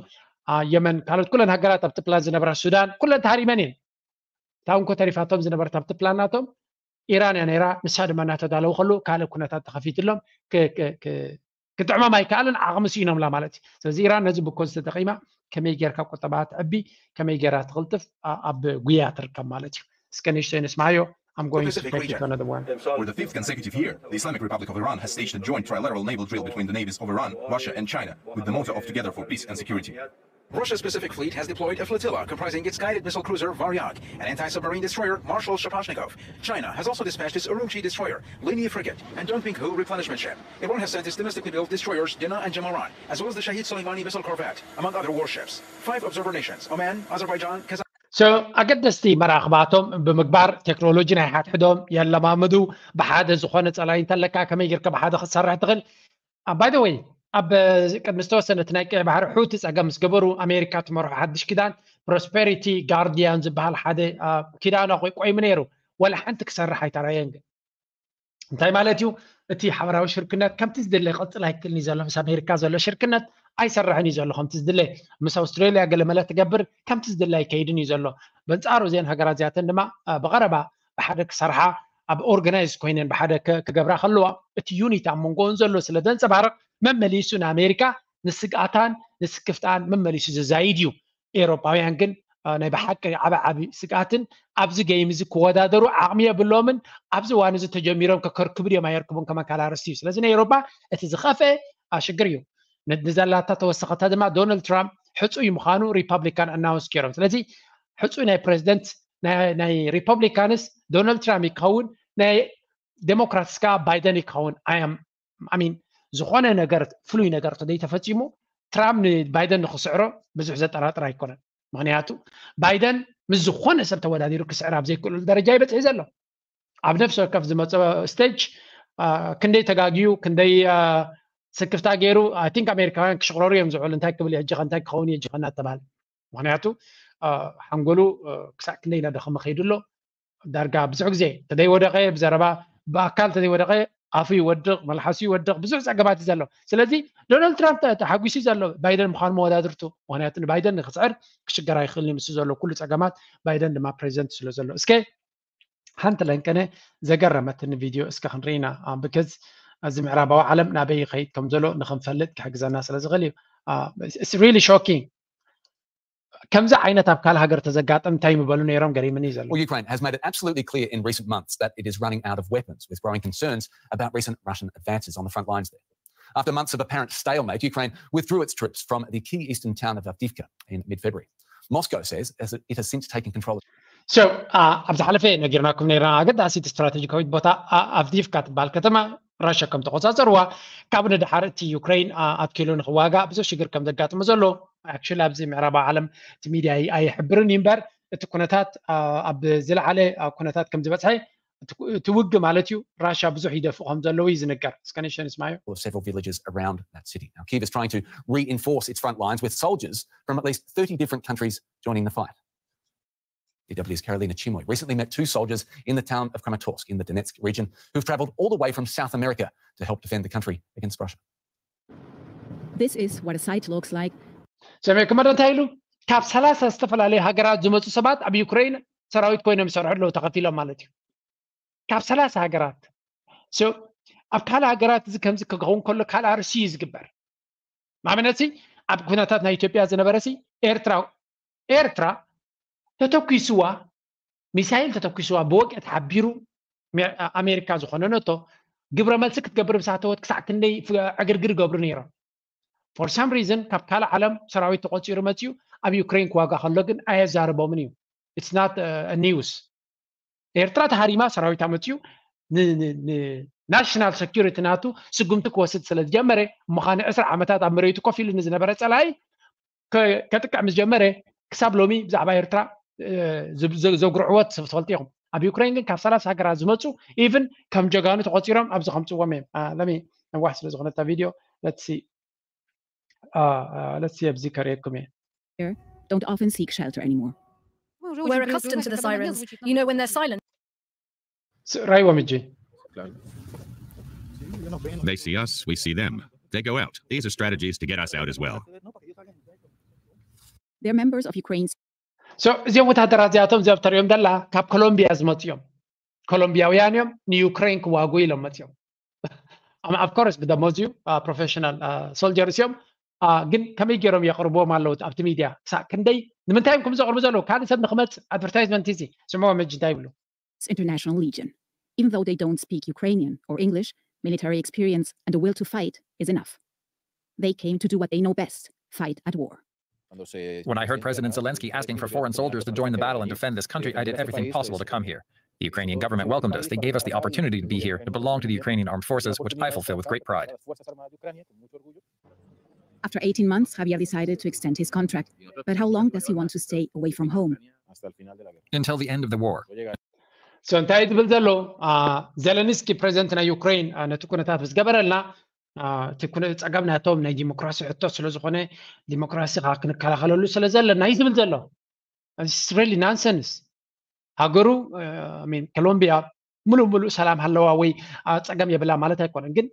የመን፣ ካልኦት ኩለን ሃገራት ኣብቲ ፕላን ዝነበራ፣ ሱዳን ኩለን ተሃሪመን እየን። እታ እንኮ ተሪፋቶም ዝነበረት ኣብቲ ፕላን ናቶም ኢራን እያ ነይራ። ንሳ ድማ እናተዳለዉ ከለዉ ካልእ ኩነታት ተኸፊትሎም ክጥዕሞም ኣይከኣልን፣ ዓቕሚ ስኢኖምላ ማለት እዩ። ስለዚ ኢራን ነዚ ብኮዝ ተጠቒማ ከመይ ጌርካ ቁጠባ ትዕቢ፣ ከመይ ጌራ ትቕልጥፍ ኣብ ጉያ ትርከብ ማለት እዩ። እስከ ንእሽተይ ንስማዮ። I'm going to take it to another one. For the fifth consecutive year, the Islamic Republic of Iran has staged a joint trilateral naval drill between the navies of Iran, Russia, and China, with the motto of "Together for peace and security." Russia's Pacific Fleet has deployed a flotilla comprising its guided missile cruiser Varyak, an anti-submarine destroyer Marshal Shaposhnikov. China has also dispatched its Urumqi destroyer, Lini frigate, and Dongpinghu replenishment ship. Iran has sent its domestically built destroyers Dena and Jamaran, as well as the Shahid Soleimani missile corvette, among other warships. Five observer nations, Oman, Azerbaijan, Kazakhstan, so ኣገደስቲ መራኽባቶም ብምግባር ቴክኖሎጂ ናይ ሓድሕዶም የለማምዱ። ብሓደ ዝኾነ ፀላኢ እንተለካ ከመይ ጌርካ ብሓደ ክትሰርሕ ትኽእል? ባይ ወይ ኣብ ቅድሚ ዝተወሰነ እቲ ናይ ቀይ ባሕሪ ሑቲ ፀገም ምስ ገበሩ ኣሜሪካ ትመርሖ ሓድሽ ኪዳን ፕሮስፐሪቲ ጋርዲያን ዝበሃል ሓደ ኪዳን ቆይሙ ነይሩ። ወላ ሓንቲ ክሰርሕ ኣይተራየን። ግን እንታይ ማለት እዩ? እቲ ሓበራዊ ሽርክነት ከምቲ ዝድለ ክቕፅል ኣይክእልን እዩ ዘሎ። ምስ ኣሜሪካ ዘሎ ሽርክነት ኣይሰርሕን እዩ ዘሎ ከምቲ ዝድለ። ምስ ኣውስትራሊያ ገለመለ ትገብር ከምቲ ዝድለ ኣይከይድን እዩ ዘሎ። በንፃሩ እዚአን ሃገራት እዚኣተን ድማ ብቐረባ ብሓደ ክሰርሓ ኣብ ኦርጋናይዝ ኮይነን ብሓደ ክገብራ ከለዋ እቲ ዩኒት ኣብ መንጎን ዘሎ ስለ ዘንፀባርቕ መመሊሱ ንኣሜሪካ ንስግኣታን ንስክፍታን መመሊሱ ዘዛይድ እዩ። ኤውሮጳውያን ግን ናይ ብሓቂ ዓቢ ዓቢ ስግኣትን ኣብዚ ገይም እዚ ክወዳደሩ ዓቕሚ የብሎምን። ኣብዚ እዋን እዚ ተጀሚሮም ከከርክቡ ድዮም ኣየርክቡን ከመካል ኣርስቲ እዩ። ስለዚ ናይ ኤውሮጳ እቲ ዝኸፍአ ሽግር እዩ። ንዘላታ ተወሰኸታ ድማ ዶናልድ ትራምፕ ሕፁይ ምዃኑ ሪፐብሊካን ኣናውንስ ገይሮም። ስለዚ ሕፁይ ናይ ፕሬዚደንት ናይ ሪፐብሊካንስ ዶናልድ ትራምፕ ይከውን፣ ናይ ዴሞክራትስ ከዓ ባይደን ይከውን። ኣያም ኣሚን ዝኾነ ነገር ፍሉይ ነገር ተደይ ተፈፂሙ ትራምፕ ንባይደን ንክስዕሮ ብዙሕ ዘጠራጥር ኣይኮነን። ምክንያቱ ባይደን ምስ ዝኾነ ሰብ ተወዳዲሩ ክስዕር ኣብ ዘይክእሉ ደረጃ ይበፅሒ ዘሎ። ኣብ ነፍሲ ወከፍ ዝመፀ ስቴጅ ክንደይ ተጋግዩ ክንደይ ስክፍታ ገይሩ ኣይ ቲንክ ኣሜሪካውያን ክሽቕረሩ እዮም ዝውዕሉ። እንታይ ክብል ሕጂ እንታይ ክኸውን እዩ ሕጂ እናተባሃለ። ምክንያቱ ሓንጎሉ ክሳዕ ክንደይ እናደኸመ ከይዱ ኣሎ። ዳርጋ ብዙሕ ግዜ ተደይወደቀ ብዘረባ ብኣካል ተደይወደቀ ኣፉ ይወድቕ፣ መልሓሱ ይወድቕ፣ ብዙሕ ፀገማት እዩ ዘሎ። ስለዚ ዶናልድ ትራምፕ ተሓጒሱ ዘሎ ባይደን ምዃኑ መወዳድርቱ። ምክንያቱ ንባይደን ንክስዕር ክሽገር ኣይኽእልን ምስ ዘሎ ኩሉ ፀገማት ባይደን ድማ ፕሬዚደንት ስለ ዘሎ። እስከ ሓንቲ ለንቀነ ዘገረመትኒ ቪድዮ እስከ ክንርኢና ብከዝ እዚ ምዕራባዊ ዓለም ናበይ ይኸይድ ከም ዘሎ ንክንፈልጥ ክሕግዘና ስለ ዝኽእል እዩ። ሪሊ ሾኪንግ። ከምዚ ዓይነት ኣብ ካልእ ሃገር ተዘጋጠም እንታይ ምበሉ ነይሮም ገሪምኒ ዘሎ። Well, Ukraine has made it absolutely clear in recent months that it is running out of weapons, with growing concerns about recent Russian advances on the front lines there. After months of apparent stalemate, Ukraine withdrew its troops from the key eastern town of Avdiivka in mid-February. Moscow says it has since taken control of. So ኣብ ዝሓለፈ ነጊርናኩም ነርና ኣገዳሲት ስትራቴጂካዊት ቦታ ኣቭዲቭካ ትበሃል ከተማ ራሽያ ከም ተቆፃፀርዋ ካብ ንድሓር እቲ ዩክሬን ኣትኪሉ ንክዋጋእ ብዙሕ ሽግር ከም ዘጋጥሙ ዘሎ። ኣክቹሊ ኣብዚ ምዕራባዊ ዓለም እቲ ሚድያ ኣይሕብርን እዩ እምበር እቲ ኩነታት ኣብ ዝለዓለ ኩነታት ከም ዝበፅሐ እቲ ውግ ማለት እዩ ራሽያ ብዙሕ ይደፍኡ ከም ዘለዉ እዩ ዝንገር። እስከ ንሸን ስማዮ. Several villages around that city. Now Kyiv is trying to reinforce its front lines with soldiers from at least thirty different countries joining the fight. D W's Carolina Chimoy recently met two soldiers in the town of Kramatorsk in the Donetsk region who've traveled all the way from South America to help defend the country against Russia. This is what a site looks like. ሰሚዕኩም ዶ እንታይ ኢሉ? ካብ ሰላሳ ዝተፈላለዩ ሃገራት ዝመፁ ሰባት ኣብ ዩክሬን ሰራዊት ኮይኖም ይሰርሑ ኣለዉ ተኸፊሎም ማለት እዩ። ካብ ሰላሳ ሃገራት። So ኣብ ካልእ ሃገራት እዚ ከምዚ ክኸውን ከሎ ካልእ ኣርሲ እዩ ዝግበር። ንኣብነት ኣብ ኩነታት ናይ ኢትዮጵያ ዝነበረ ሲ ኤርትራ ኤርትራ ተተኪስዋ ሚሳይል ተተኪስዋ ብወግዒ ተሓቢሩ ኣሜሪካ ዝኾነ ነቶ ግብረ መልሲ ክትገብር ምስ ኣተወት ክሳዕ ክንደይ ዕግርግር ይገብሩ ነይሮም። For some reason ካብ ካልእ ዓለም ሰራዊት ተቆፂሩ መፅዩ ኣብ ዩክሬን ክዋጋ ከሎ ግን ኣየዛርቦምን እዩ። It's not news። ኤርትራ ተሃሪማ ሰራዊት ኣመፅዩ ናሽናል ሰኪሪቲ ናቱ ስጉምቲ ክወስድ ስለ ዝጀመረ እሞ ኸዓ ንዕስራ ዓመታት ኣብ መሬቱ ኮፍ ኢሉ ንዝነበረ ፀላኢ ከጥቅዕ ምስ ጀመረ ክሳብ ሎሚ ብዛዕባ ኤርትራ ዘጉርዕዎ ትፈልጡ ኢኹም። ኣብ ዩክሬን ግን ካብ ሰላሳ ሃገራት ዝመፁ ኢቭን ከም ጀጋኑ ተቆፂሮም ኣብዚ ከምፅዎም እዮም። ለሚ ነዋሕ ስለ ዝኾነታ ቪድዮ let's see ኣብዚ ከርእየኩም እየ። Don't often seek shelter anymore. We're accustomed to the sirens. You know when they're silent. ራይዎም እጂ They see us, we see them. They go out. These are strategies to get us out as well. They're members of Ukraine's So እዚኦም ወታደራት እዚኣቶም እዚኦም ተሪኦም ደላ ካብ ኮሎምቢያ ዝመፁ እዮም። ኮሎምቢያውያን እዮም ንዩክሬን ክዋጉ ኢሎም መፅኦም። Of course ብደሞዝ እዩ ፕሮፌሽናል ሶልጀርስ እዮም። ግን ከመይ ገይሮም የቕርብዎም ኣለዉ ኣብቲ ሚድያ ክሳዕ ክንደይ ንምንታይ እዮም ከም ዘቕርቡ ዘለዉ ካልእ ሰብ ንክመፅእ ኣድቨርታይዝመንት እዚ ስምዕዎም ሕጂ እንታይ ይብሉ። International Legion. Even though they don't speak Ukrainian or English, military experience and a will to fight is enough. They came to do what they know best, fight at war. When I heard President Zelensky asking for foreign soldiers to join the battle and defend this country, I did everything possible to come here. The Ukrainian government welcomed us. They gave us the opportunity to be here, to belong to the Ukrainian armed forces, which I fulfill with great pride. After eighteen months, Javier decided to extend his contract. But how long does he want to stay away from home? Until the end of the war. So እንታይ ዝብል ዘሎ ዘለንስኪ ፕሬዚደንት ናይ ዩክሬን ነቲ ኩነታት ምስ ገበረልና እቲ ጸገም ናቶም ናይ ዲሞክራሲ ሕቶ ስለ ዝኾነ ዲሞክራሲ ከዓ ክንከላኸለሉ ስለ ዘለና እዩ ዝብል ዘሎ። Really nonsense። ሃገሩ ኮሎምቢያ ሙሉእ ሙሉእ ሰላም ሃለዋ ወይ ጸገም የብላ ማለት ኣይኮነን። ግን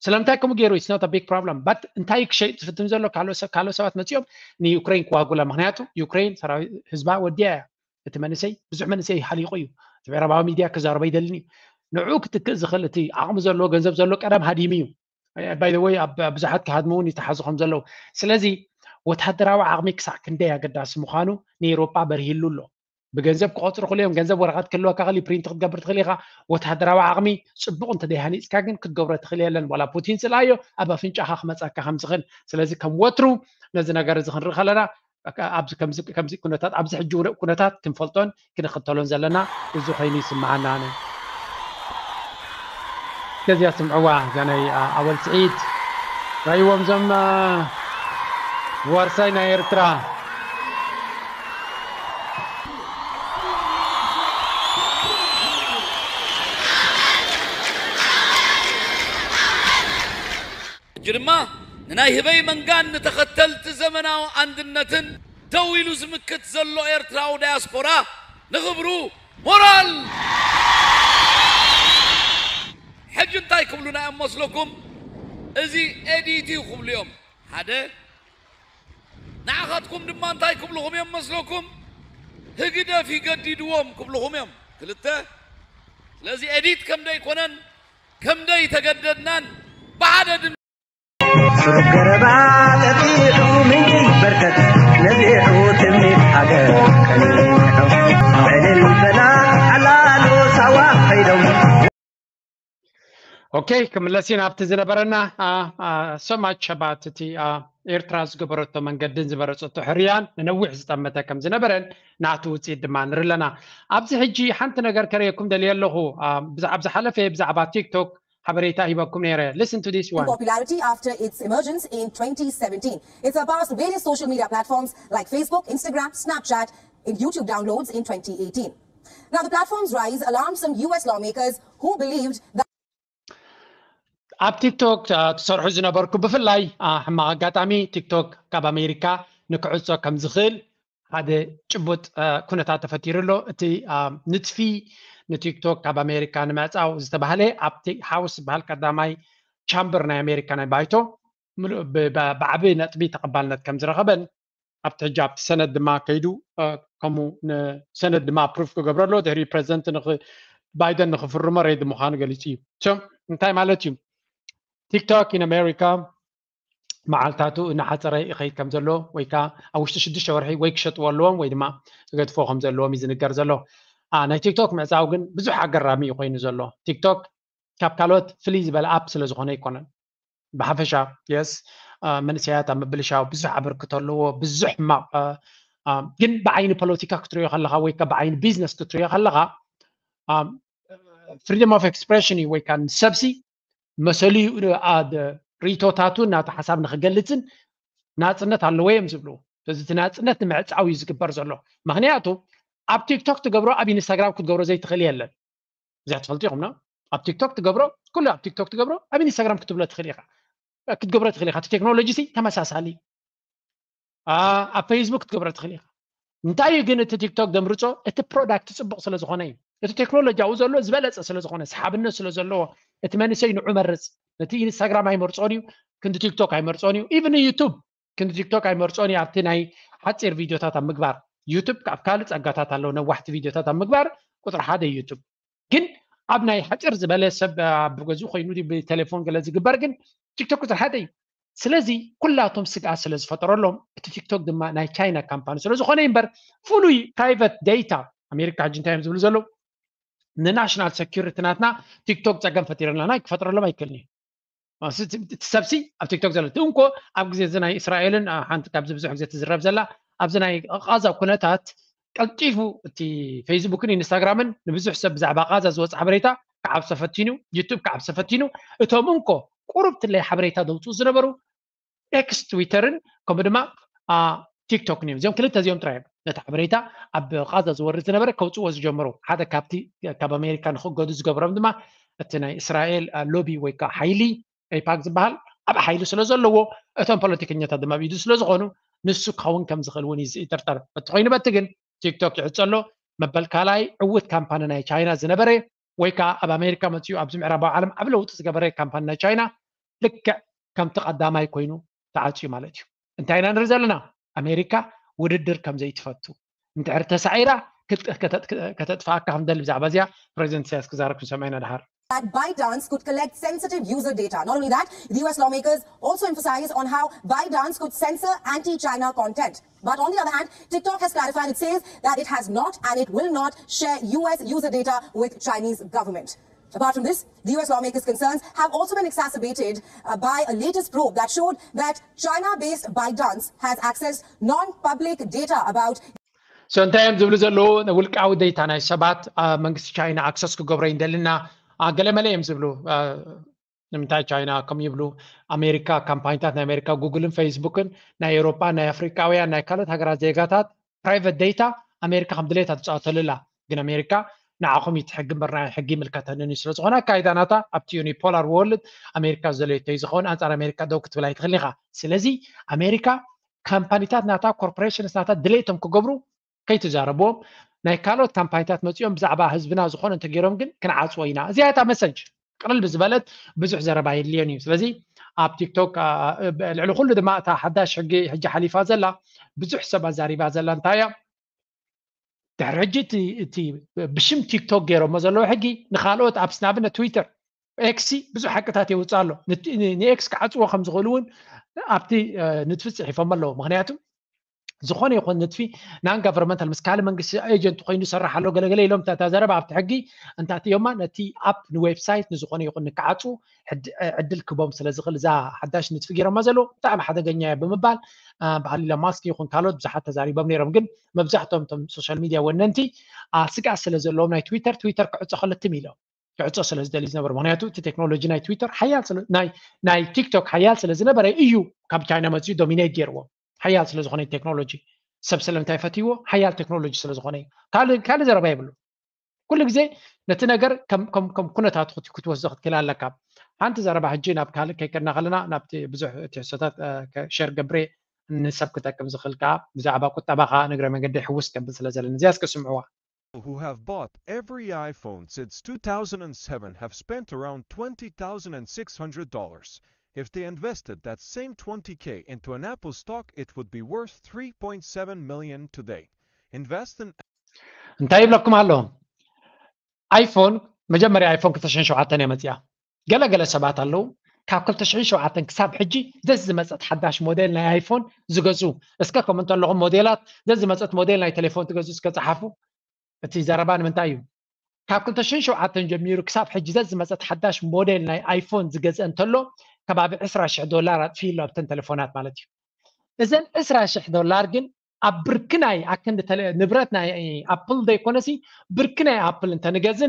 ስለምንታይ ከምኡ ገይሩ it's not a big problem but እንታይ ክሸይጥ ዝፍትን ዘሎ ካልኦት ሰባት መፂኦም ንዩክሬን ክዋጉላ። ምክንያቱ ዩክሬን ሰራዊት ህዝባ ወዲያ እያ። እቲ መንእሰይ ብዙሕ መንእሰይ ሓሊቑ እዩ። እቲ ምዕራባዊ ሚድያ ክዛረቦ ኣይደልን እዩ። ንዕኡ ክትክእ ዝኽእል እቲ ዓቕሚ ዘለዎ ገንዘብ ዘለዎ ቀደም ሃዲሙ እዩ። By the way ኣብ ብዙሓት ክሃድሙ እውን ይተሓዙ ከም ዘለዉ። ስለዚ ወታደራዊ ዓቕሚ ክሳዕ ክንደይ ኣገዳሲ ምዃኑ ንኤውሮጳ በርሂሉ ኣሎ። ብገንዘብ ክቆፅሩ ክእል እዮም። ገንዘብ ወረቐት ክህልወካ ክእል ፕሪንት ክትገብር ትኽእል ኢኻ። ወታደራዊ ዓቕሚ ፅቡቕ እንተደይሃኒፅካ ግን ክትገብሮ ትኽእል የለን። ዋላ ፑቲን ፅልኣዮ ኣብ ኣፍንጫኻ ክመፀካ ከም ዝኽእል። ስለዚ ከም ወትሩ ነዚ ነገር እዚ ክንርኢ ከለና ኣብዚ ኩነታት ኣብዚ ሕጂ ኩነታት ክንፈልጦን ክንኽተሎን ዘለና እዚ ኮይኑ ይስምዓና። ኣነ ከዚኣ ስምዕዋ እዛ ናይ ኣወል ስዒድ ራይዎም ዞም ወርሳይ ናይ ኤርትራ ሕጂ ድማ ንናይ ህበይ መንጋን ንተኸተልቲ ዘመናዊ ኣንድነትን ደው ኢሉ ዝምክት ዘሎ ኤርትራዊ ዳያስፖራ ንኽብሩ ሞራል። ሕጂ እንታይ ክብሉና እዮም መስለኩም? እዚ ኤዲት እዩ ክብሉ እዮም ሓደ። ንዓኻትኩም ድማ እንታይ ክብልኹም እዮም መስለኩም? ህግደፍ ይገዲድዎም ክብልኹም እዮም ክልተ። ስለዚ ኤዲት ከም ደይኮነን ከም ደይተገደድናን ብሓደ ድምፂ ስሩብ ገረባ ጠፊሑ ምንጪ በርከት ነዚሑ ትምኒት ሃገር ቀኒሑ ዕልል በላ ሓላሉ ሳዋ ከይዶም Okay ክምለስ ኢና ኣብቲ ዝነበረና so much about እቲ ኤርትራ ዝገበረቶ መንገድን ዝመረፀቶ ሕርያን ንነዊሕ ዝጠመተ ከም ዝነበረን ናቱ ውፅኢት ድማ ንርኢ ኣለና። ኣብዚ ሕጂ ሓንቲ ነገር ከርእየኩም ደልየ ኣለኹ። ኣብ ዝሓለፈ ብዛዕባ ቲክቶክ ሓበሬታ ሂበኩም ነይረ። Listen to this one. Popularity after its emergence in twenty seventeen. It surpassed various social media platforms like Facebook, Instagram, Snapchat, and YouTube downloads in twenty eighteen. Now, the platform's rise alarmed some U S lawmakers who believed that ኣብ ቲክቶክ ትሰርሑ ዝነበርኩ ብፍላይ ሕማቕ ኣጋጣሚ ቲክቶክ ካብ ኣሜሪካ ንክዕጾ ከም ዝኽእል ሓደ ጭቡጥ ኩነታት ተፈጢሩ ኣሎ። እቲ ንጥፊ ንቲክቶክ ካብ ኣሜሪካ ንምዕፃው ዝተባህለ ኣብቲ ሃውስ ዝበሃል ቀዳማይ ቻምበር ናይ ኣሜሪካ ናይ ባይቶ ብዓቢ ነጥቢ ተቐባልነት ከም ዝረኸበን ኣብቲ ሕጂ ኣብቲ ሰነድ ድማ ከይዱ ከምኡ ሰነድ ድማ ኣፕሩቭ ክገብረሎ ድሕሪ ፕሬዚደንት ባይደን ንክፍርሞ ሬዲ ምዃኑ ገሊፁ እዩ። እንታይ ማለት እዩ? ቲክቶክ ኢን ኣሜሪካ መዓልታቱ እናሓፀረ ይኸይድ ከም ዘሎ ወይ ከዓ ኣብ ውሽጢ ሽዱሽተ ወርሒ ወይ ክሸጥዎ ኣለዎም ወይ ድማ ክገድፍዎ ከም ዘለዎም እዩ ዝንገር ዘሎ። ናይ ቲክቶክ ምዕፃው ግን ብዙሕ ኣገራሚ እዩ ኮይኑ ዘሎ። ቲክቶክ ካብ ካልኦት ፍልይ ዝበለ ኣፕ ስለ ዝኾነ ኣይኮነን። ብሓፈሻ የስ መንእሰያት ኣብ ምብልሻው ብዙሕ ኣበርክቶ ኣለዎ። ብዙሕ ሕማቕ ግን ብዓይኒ ፖለቲካ ክትሪኦ ከለኻ ወይ ከዓ ብዓይኒ ቢዝነስ ክትሪኦ ከለኻ ፍሪደም ኦፍ ኤክስፕሬሽን እዩ ወይ ከዓ ንሰብሲ መሰሉ ርእቶታቱ እናተ ሓሳብ ንክገልፅን ናፅነት ኣለዎ እዮም ዝብሉ። ስለዚ እቲ ናፅነት ንምዕፃው እዩ ዝግበር ዘሎ። ምክንያቱ ኣብ ቲክቶክ ትገብሮ ኣብ ኢንስታግራም ክትገብሮ ዘይትኽእል የለን። እዚኣ ትፈልጡ ኢኹምና? ኣብ ቲክቶክ ትገብሮ ኩሉ ኣብ ቲክቶክ ትገብሮ ኣብ ኢንስታግራም ክትብሎ ትኽእል ኢኻ ክትገብሮ ትኽእል ኢኻ። እቲ ቴክኖሎጂ ሲ ተመሳሳሊ ኣብ ፌስቡክ ክትገብሮ ትኽእል ኢኻ። እንታይ እዩ ግን እቲ ቲክቶክ ዘምርፆ? እቲ ፕሮዳክት ፅቡቕ ስለ ዝኾነ እዩ። እቲ ቴክኖሎጂ ኣብኡ ዘሎ ዝበለፀ ስለ ዝኾነ ሰሓብነት ስለ ዘለዎ እቲ መንእሰይ ንዑ መርፅ። ነቲ ኢንስታግራም ኣይመርፆን እዩ፣ ክንዲ ቲክቶክ ኣይመርፆን እዩ። ኢቭን ዩቱብ ክንዲ ቲክቶክ ኣይመርፆን እዩ። ኣብቲ ናይ ሓፂር ቪዲዮታት ኣብ ምግባር ዩቱብ ኣብ ካልእ ፀጋታት ኣለዉ። ነዋሕቲ ቪዲዮታት ኣብ ምግባር ቁፅሪ ሓደ ዩቱብ ግን ኣብ ናይ ሓፂር ዝበለ ሰብ ኣብ ገዝኡ ኮይኑ ብቴሌፎን ገለ ዝግበር ግን ቲክቶክ ቁፅሪ ሓደ እዩ። ስለዚ ኩላቶም ስግኣት ስለ ዝፈጠረሎም እቲ ቲክቶክ ድማ ናይ ቻይና ካምፓኒ ስለ ዝኾነ እምበር ፍሉይ ፕራይቨት ዴታ ኣሜሪካ ሕጂ እንታይ እዮም ዝብሉ ዘለዉ? ንናሽናል ሴኩሪቲ ናትና ቲክቶክ ፀገም ፈጢረልና ናይ ክፈጥረሎም ኣይክእልን እዩ። እቲ ሰብሲ ኣብ ቲክቶክ ዘሎ እቲ እንኮ ኣብ ግዜ እዚ ናይ እስራኤልን ሓንቲ ካብዚ ብዙሕ ግዜ ትዝረብ ዘላ ኣብዚ ናይ ቃዛ ኩነታት ቀልጢፉ እቲ ፌስቡክን ኢንስታግራምን ንብዙሕ ሰብ ብዛዕባ ቃዛ ዝወፅ ሓበሬታ ክዓብሰ ፈቲኑ፣ ዩቱብ ክዓብሰ ፈቲኑ። እቶም እንኮ ቁሩብ ትለይ ሓበሬታ ዘውፅኡ ዝነበሩ ኤክስ ትዊተርን ከምኡ ድማ ቲክቶክን እዮም። እዚኦም ክልተ እዚኦም ጥራይ እዮም ነቲ ሓበሬታ ኣብ ቃዛ ዝወርድ ዝነበረ ከውፅዎ ዝጀምሩ። ሓደ ካብቲ ካብ ኣሜሪካ ንክገዱ ዝገበሮም ድማ እቲ ናይ እስራኤል ሎቢ ወይ ከዓ ሓይሊ ኤይፓክ ዝበሃል ኣብ ሓይሊ ስለ ዘለዎ እቶም ፖለቲከኛታት ድማ ኣብ ኢዱ ስለ ዝኾኑ ንሱ ክኸውን ከም ዝኽእል እውን ይጥርጠር። በቲ ኮይኑ በቲ ግን ቲክቶክ ይዕፀ ኣሎ። መበል ካልኣይ ዕውት ካምፓኒ ናይ ቻይና ዝነበረ ወይ ከዓ ኣብ ኣሜሪካ መፅኡ ኣብዚ ምዕራባዊ ዓለም ዓብ ለውጢ ዝገበረ ካምፓኒ ናይ ቻይና ልክዕ ከምቲ ቀዳማይ ኮይኑ ተዓፅዩ ማለት እዩ። እንታይ ኢና ንርኢ ዘለና? ኣሜሪካ ውድድር ከም ዘይትፈቱ እንድሕር ተሳዒራ ከተጥፍኣካ ከም ደሊ ብዛዕባ እዚኣ ፕሬዚደንት ኢሳያስ ክዛረብ ክንሰምዕ ኢና ድሓር። That ByteDance could collect sensitive user data. Not only that, the U S lawmakers also emphasized on how ByteDance could censor anti-China content. But on the other hand, TikTok has clarified. It says that it has not and it will not share U S user data with Chinese government. Apart from this, the U S lawmakers' concerns have also been exacerbated uh, by a latest probe that showed that China-based ByteDance has accessed non-public data about so እንታይ እዮም ዝብሉ ዘለዉ? ውልቃዊ ዴታ ናይ ሰባት መንግስቲ ቻይና ኣክሰስ ክገብሮ ይንደልና ገለመለ እዮም ዝብሉ። ንምንታይ ቻይና ከም ይብሉ ኣሜሪካ ካምፓኒታት ናይ ኣሜሪካ ጉግልን ፌስቡክን ናይ ኤውሮጳ ናይ ኣፍሪቃውያን ናይ ካልኦት ሃገራት ዜጋታት ፕራይቨት ዴታ ኣሜሪካ ከም ድሌታ ትፃወተሉ ኣላ። ግን ኣሜሪካ ንዓኹም እዩ እቲ ሕጊ እምበር ናይ ሕጊ ይምልከተንን እዩ። ስለዝኾነ ኣካይዳ ናታ ኣብቲ ዩኒፖላር ወርልድ ኣሜሪካ ዝደለዮ ተይዝኸውን ኣንፃር ኣሜሪካ ደው ክትብል ኣይትኽእልን ኢኻ። ስለዚ ኣሜሪካ ካምፓኒታት ናታ ኮርፖሬሽንስ ናታ ድሌቶም ክገብሩ ከይትዛረብዎም ናይ ካልኦት ካምፓኒታት መፂኦም ብዛዕባ ህዝብና ዝኾነ እንተገይሮም ግን ክንዓፅዎ ኢና። እዚኣ እታ መሰጅ ቅልል ብዝበለት ብዙሕ ዘረባ የድልዮን እዩ። ስለዚ ኣብ ቲክቶክ ልዕሊ ኩሉ ድማ እታ ሓዳሽ ሕጊ ሕጂ ሓሊፋ ዘላ ብዙሕ ሰብ ኣዛሪባ ዘላ እንታይ እያ? ድሕሪ ሕጂ እቲ ብሽም ቲክቶክ ገይሮሞ ዘለዉ ሕጊ ንካልኦት ኣብ ንኣብነት ትዊተር ኤክሲ ብዙሕ ሓቅታት የውፅእ ኣሎ። ንኤክስ ክዓፅዎ ከም ዝኽእሉ እውን ኣብቲ ንጥፊ ፅሒፎም ኣለዉ። ምክንያቱ ዝኾነ ይኹን ንጥፊ ናን ጋቨርመንታል ምስ ካልእ መንግስቲ ኤጀንት ኮይኑ ዝሰርሕ ኣሎ ገለገለ ኢሎም እታ ዘረባ ኣብቲ ሕጊ እንታትዮማ ነቲ ኣፕ ንዌብሳይት ንዝኾነ ይኹን ንክዓፁ ዕድል ክቦም ስለ ዝኽእል እዛ ሓዳሽ ንጥፊ ገይሮማ ዘለዉ ብጣዕሚ ሓደገኛ እያ ብምባል በዓል ኢሎን ማስክ ይኹን ካልኦት ብዙሓት ተዛሪቦም ነይሮም። ግን መብዛሕትኦም እቶም ሶሻል ሚድያ ወነንቲ ስግኣት ስለ ዘለዎም ናይ ትዊተር ትዊተር ክዕፆ ከሎ ትም ኢሎም ክዕፆ ስለ ዝደልዩ ዝነበሩ። ምክንያቱ እቲ ቴክኖሎጂ ናይ ትዊተር ሓያል ናይ ቲክቶክ ሓያል ስለ ዝነበረ እዩ ካብ ቻይና መፅኡ ዶሚኔት ገይርዎ። ሓያል ስለ ዝኾነ ቴክኖሎጂ ሰብ ስለምንታይ ፈትይዎ? ሓያል ቴክኖሎጂ ስለ ዝኾነ እዩ። ካልእ ካልእ ዘረባ የብሉ። ኩሉ ግዜ ነቲ ነገር ከም ከም ከም ኩነታቱ ክት- ክትወስዶ ክትክእል ኣለካ። ሓንቲ ዘረባ ሕጂ ናብ ካልእ ከይከድና ከለና ናብቲ ብዙሕ ትሕዝቶታት ሸር ገብሬ ንሰብ ክጠቅም ዝኽእል ከዓ ብዛዕባ ቁጠባ ከዓ ንግረ መገዲ ሕውስ ከብል ስለ ዘለና እዚኣ እስከ ስምዕዋ። Who have bought every iPhone since two thousand seven have spent around twenty thousand six hundred dollars. If they invested that same twenty K into an Apple stock, it would be worth three point seven million today. Invest in እንታይ ይብለኩም ኣሎ? ኣይፎን መጀመርያ ኣይፎን ክልተ ሽሕን ሸውዓተን እያ መፅያ። ገለገለ ሰባት ኣለዉ ካብ ክልተ ሽሕን ሸውዓተን ክሳብ ሕጂ ዘዝ ዝመፀት ሓዳሽ ሞዴል ናይ ኣይፎን ዝገዝኡ። እስከ ከም እንተለኹም ሞዴላት ዘዝ ዝመፀት ሞዴል ናይ ቴሌፎን ትገዝኡ እስከ ፀሓፉ። እቲ ዘረባ ንምንታይ እዩ? ካብ ክልተ ሽሕን ሸውዓተን ጀሚሩ ክሳብ ሕጂ ዘዝ ዝመፀት ሓዳሽ ሞዴል ናይ ኣይፎን ዝገዝአ እንተሎ ከባቢ ዕስራ ሽሕ ዶላር ኣጥፊ ኣሎ ኣብተን ቴሌፎናት ማለት እዩ። እዘን ዕስራ ሽሕ ዶላር ግን ኣብ ብርኪ ናይ ኣክንዲ ንብረት ናይ ኣፕል ዘይኮነሲ ብርኪ ናይ ኣፕል እንተዝገዝ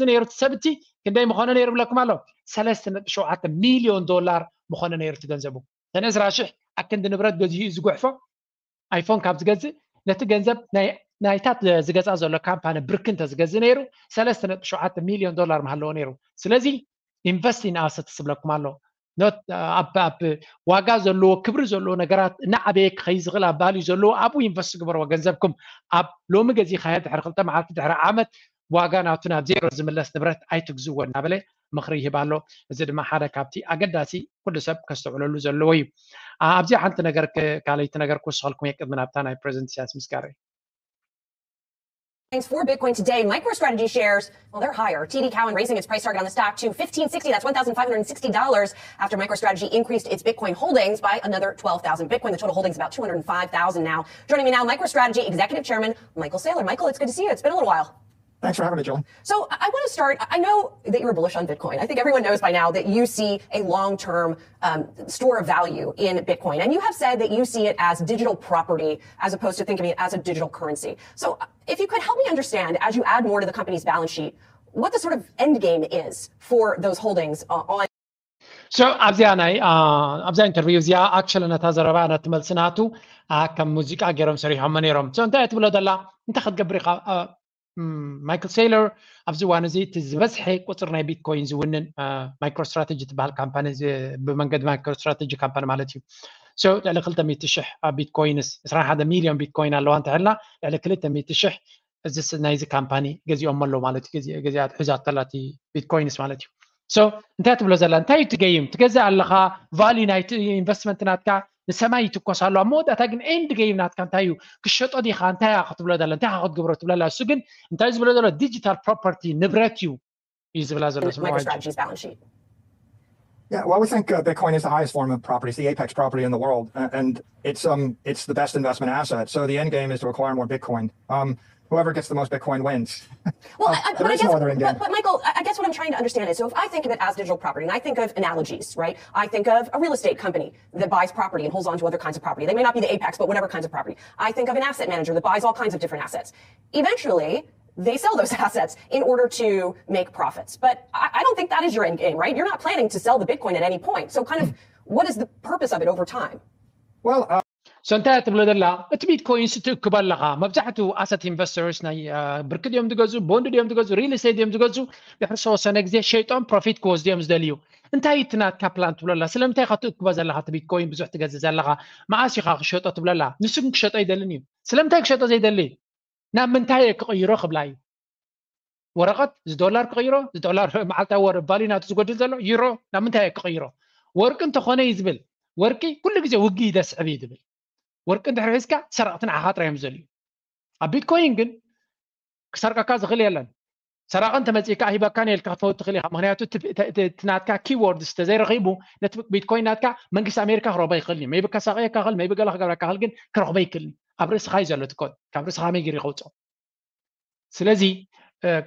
ነይሩ እቲ ሰብቲ ክንደይ ምኾነ ነይሩ ብለኩም ኣሎ ሰለስተ ነጥቢ ሸውዓተ ሚሊዮን ዶላር ምኾነ ነይሩ እቲ ገንዘቡ። እተን ዕስራ ሽሕ ኣክንዲ ንብረት ገዚኡ እዩ ዝጉሕፎ። ኣይፎን ካብ ዝገዝእ ነቲ ገንዘብ ናይታት ዝገዝኣ ዘሎ ካምፓኒ ብርኪ እንተዝገዝእ ነይሩ ሰለስተ ነጥቢ ሸውዓተ ሚሊዮን ዶላር ምሃለዎ ነይሩ። ስለዚ ኢንቨስት ኢን ኣሰትስ ዝብለኩም ኣሎ። ኣብ ዋጋ ዘለዎ ክብሪ ዘለዎ ነገራት እናዓበየ ክኸይ ዝኽእል ኣብ ቫልዩ ዘለዎ ኣብኡ ኢንቨስት ግበርዎ ገንዘብኩም። ኣብ ሎሚ ገዚእኻዮ ድሕሪ ክልተ መዓልቲ ድሕሪ ዓመት ዋጋ ናቱ ናብ ዜሮ ዝምለስ ንብረት ኣይትግዝዎ እናበለ ምኽሪ ይህብ ኣሎ። እዚ ድማ ሓደ ካብቲ ኣገዳሲ ኩሉ ሰብ ከስተውዕለሉ ዘለዎ እዩ። ኣብዚ ሓንቲ ነገር ካልኣይቲ ነገር ክውስኸልኩም እየ ቅድሚ ናብታ ናይ ፕሬዚደንት ኢሳያስ ምስጋር። Thanks for Bitcoin today. MicroStrategy shares, well, they're higher. T D Cowen raising its price target on the stock to fifteen sixty. That's one thousand five hundred sixty dollars after MicroStrategy increased its Bitcoin holdings by another twelve thousand Bitcoin. The total holdings about two hundred five thousand now. Joining me now, MicroStrategy Executive Chairman Michael Saylor. Michael, it's good to see you. It's been a little while. Thanks for having me, Julie. So I want to start. I know that you're bullish on Bitcoin. I think everyone knows by now that you see a long-term um, store of value in Bitcoin, and you have said that you see it as digital property as opposed to thinking of it as a digital currency. So if you could help me understand, as you add more to the company's balance sheet, what the sort of end game is for those holdings uh, on. So ኣብዚኣ ናይ ኣብዛ ኢንተርቪው እዚኣ ኣክቸሊ ነታ ዘረባ ነቲ መልሲ ናቱ ከም ሙዚቃ ገይሮም ሰሪሖሞ ነይሮም። So እንታይ ትብሎ ዘላ እንታይ ክትገብር ኢኻ? ማይክል ሴይለር ኣብዚ እዋን እዚ እቲ ዝበዝሐ ቁፅር ናይ ቢትኮይን ዝውንን ማይክሮ ስትራቴጂ ትበሃል ካምፓኒ ብመንገዲ ማይክሮ ስትራቴጂ ካምፓኒ ማለት እዩ። So ልዕሊ ክልተ ሚእቲ ሽሕ ቢትኮይንስ ዕስራን ሓደ ሚሊዮን ቢትኮይን ኣለዋ እንተሕልና ልዕሊ ክልተ ሚእቲ ሽሕ እዚ ናይዚ ካምፓኒ ገዚኦም ኣሎ ማለት እዩ። ገዚኣ ትሕዛ ተላ እቲ ቢትኮይንስ ማለት እዩ። So እንታይ ትብሎ ዘላ እንታይ እዩ ትገይም ትገዝእ ኣለኻ ቫልዩ ናይቲ ኢንቨስትመንት ናትካ ንሰማይ ይትኮስ ኣሎ ኣብ መወዳእታ ግን ኤንድ ገይም ናትካ እንታይ እዩ ክሸጦ ዲኻ እንታይ ክትብሎ ዘላ እንታይ ክትገብሮ ትብለላ እሱ ግን እንታይ ዝብሎ ዘሎ ዲጂታል ፕሮፐርቲ ንብረት እዩ እዩ ዝብላ ዘሎ MicroStrategy's balance sheet. Yeah, well, we think uh, Bitcoin is the highest form of property. It's the apex property in the world, uh, and it's um, it's the best investment asset. So the end game is to acquire more Bitcoin. Um, whoever gets the most Bitcoin wins. Well, I, but, I guess, but, but Michael, I guess what I'm trying to understand is, so if I think of it as digital property, and I think of analogies, right? I think of a real estate company that buys property and holds on to other kinds of property. They may not be the apex, but whatever kinds of property. I think of an asset manager that buys all kinds of different assets. Eventually, they sell those assets in order to make profits. But I, I don't think that is your end game, right? You're not planning to sell the Bitcoin at any point. So, kind of, what is the purpose of it over time? Well, uh, So እንታይ ትብሎ ዘላ እቲ ቢትኮይንስ ትእክቦ ኣለኻ መብዛሕትኡ ኣሰት ኢንቨስተርስ ናይ ብርኪ ድዮም ዝገዝኡ ቦንድ ድዮም ዝገዝኡ ሪል ስቴት ድዮም ዝገዝኡ ድሕሪ ዝተወሰነ ግዜ ሸይጦም ፕሮፊት ክወስዱ እዮም ዝደልዩ እንታይ እቲ ናትካ ፕላን ትብሎ ኣላ ስለምንታይ ኢኻ ትእክቦ ዘለኻ እቲ ቢትኮይን ብዙሕ ትገዝእ ዘለኻ መኣስ ኢኻ ክሸጦ ትብሎ ኣላ ንሱ ግን ክሸጦ ኣይደልን እዩ ስለምንታይ ክሸጦ ዘይደሊ ናብ ምንታይ እየ ክቕይሮ ክብላ እዩ ወረቐት እዚ ዶላር ክቕይሮ እዚ ዶላር መዓልታዊ ወረ ቫልዩ ናቱ ዝጎድል ዘሎ ዩሮ ናብ ምንታይ እየ ክቕይሮ ወርቂ እንተኾነ እዩ ዝብል ወርቂ ኩሉ ግዜ ውግእ ይደስዕብ እዩ ዝብል ወርቂ እንድሕር ሒዝካ ሰረቕቲ ንዓኻ ጥራይ እዮም ዝደልዩ ኣብ ቢትኮይን ግን ክሰርቀካ ዝኽእል የለን ሰራቒ እንተመፂእካ ሂበካን የልካ ክትፈውት ትኽእል ኢኻ ምክንያቱ እቲ ናትካ ኪወርድስ ተዘይረኺቡ ነቲ ቢትኮይን ናትካ መንግስቲ ኣሜሪካ ክረኽቦ ይኽእል እዩ maybe ከሳቕየካ ይኽእል maybe ገለ ክገብረካ ይኽእል ግን ክረኽቦ ይክእል ኣብ ርእስኻ እዩ ዘሎ ትኮን ካብ ርእስኻ መይ ገይሩ ከውፅኦ ስለዚ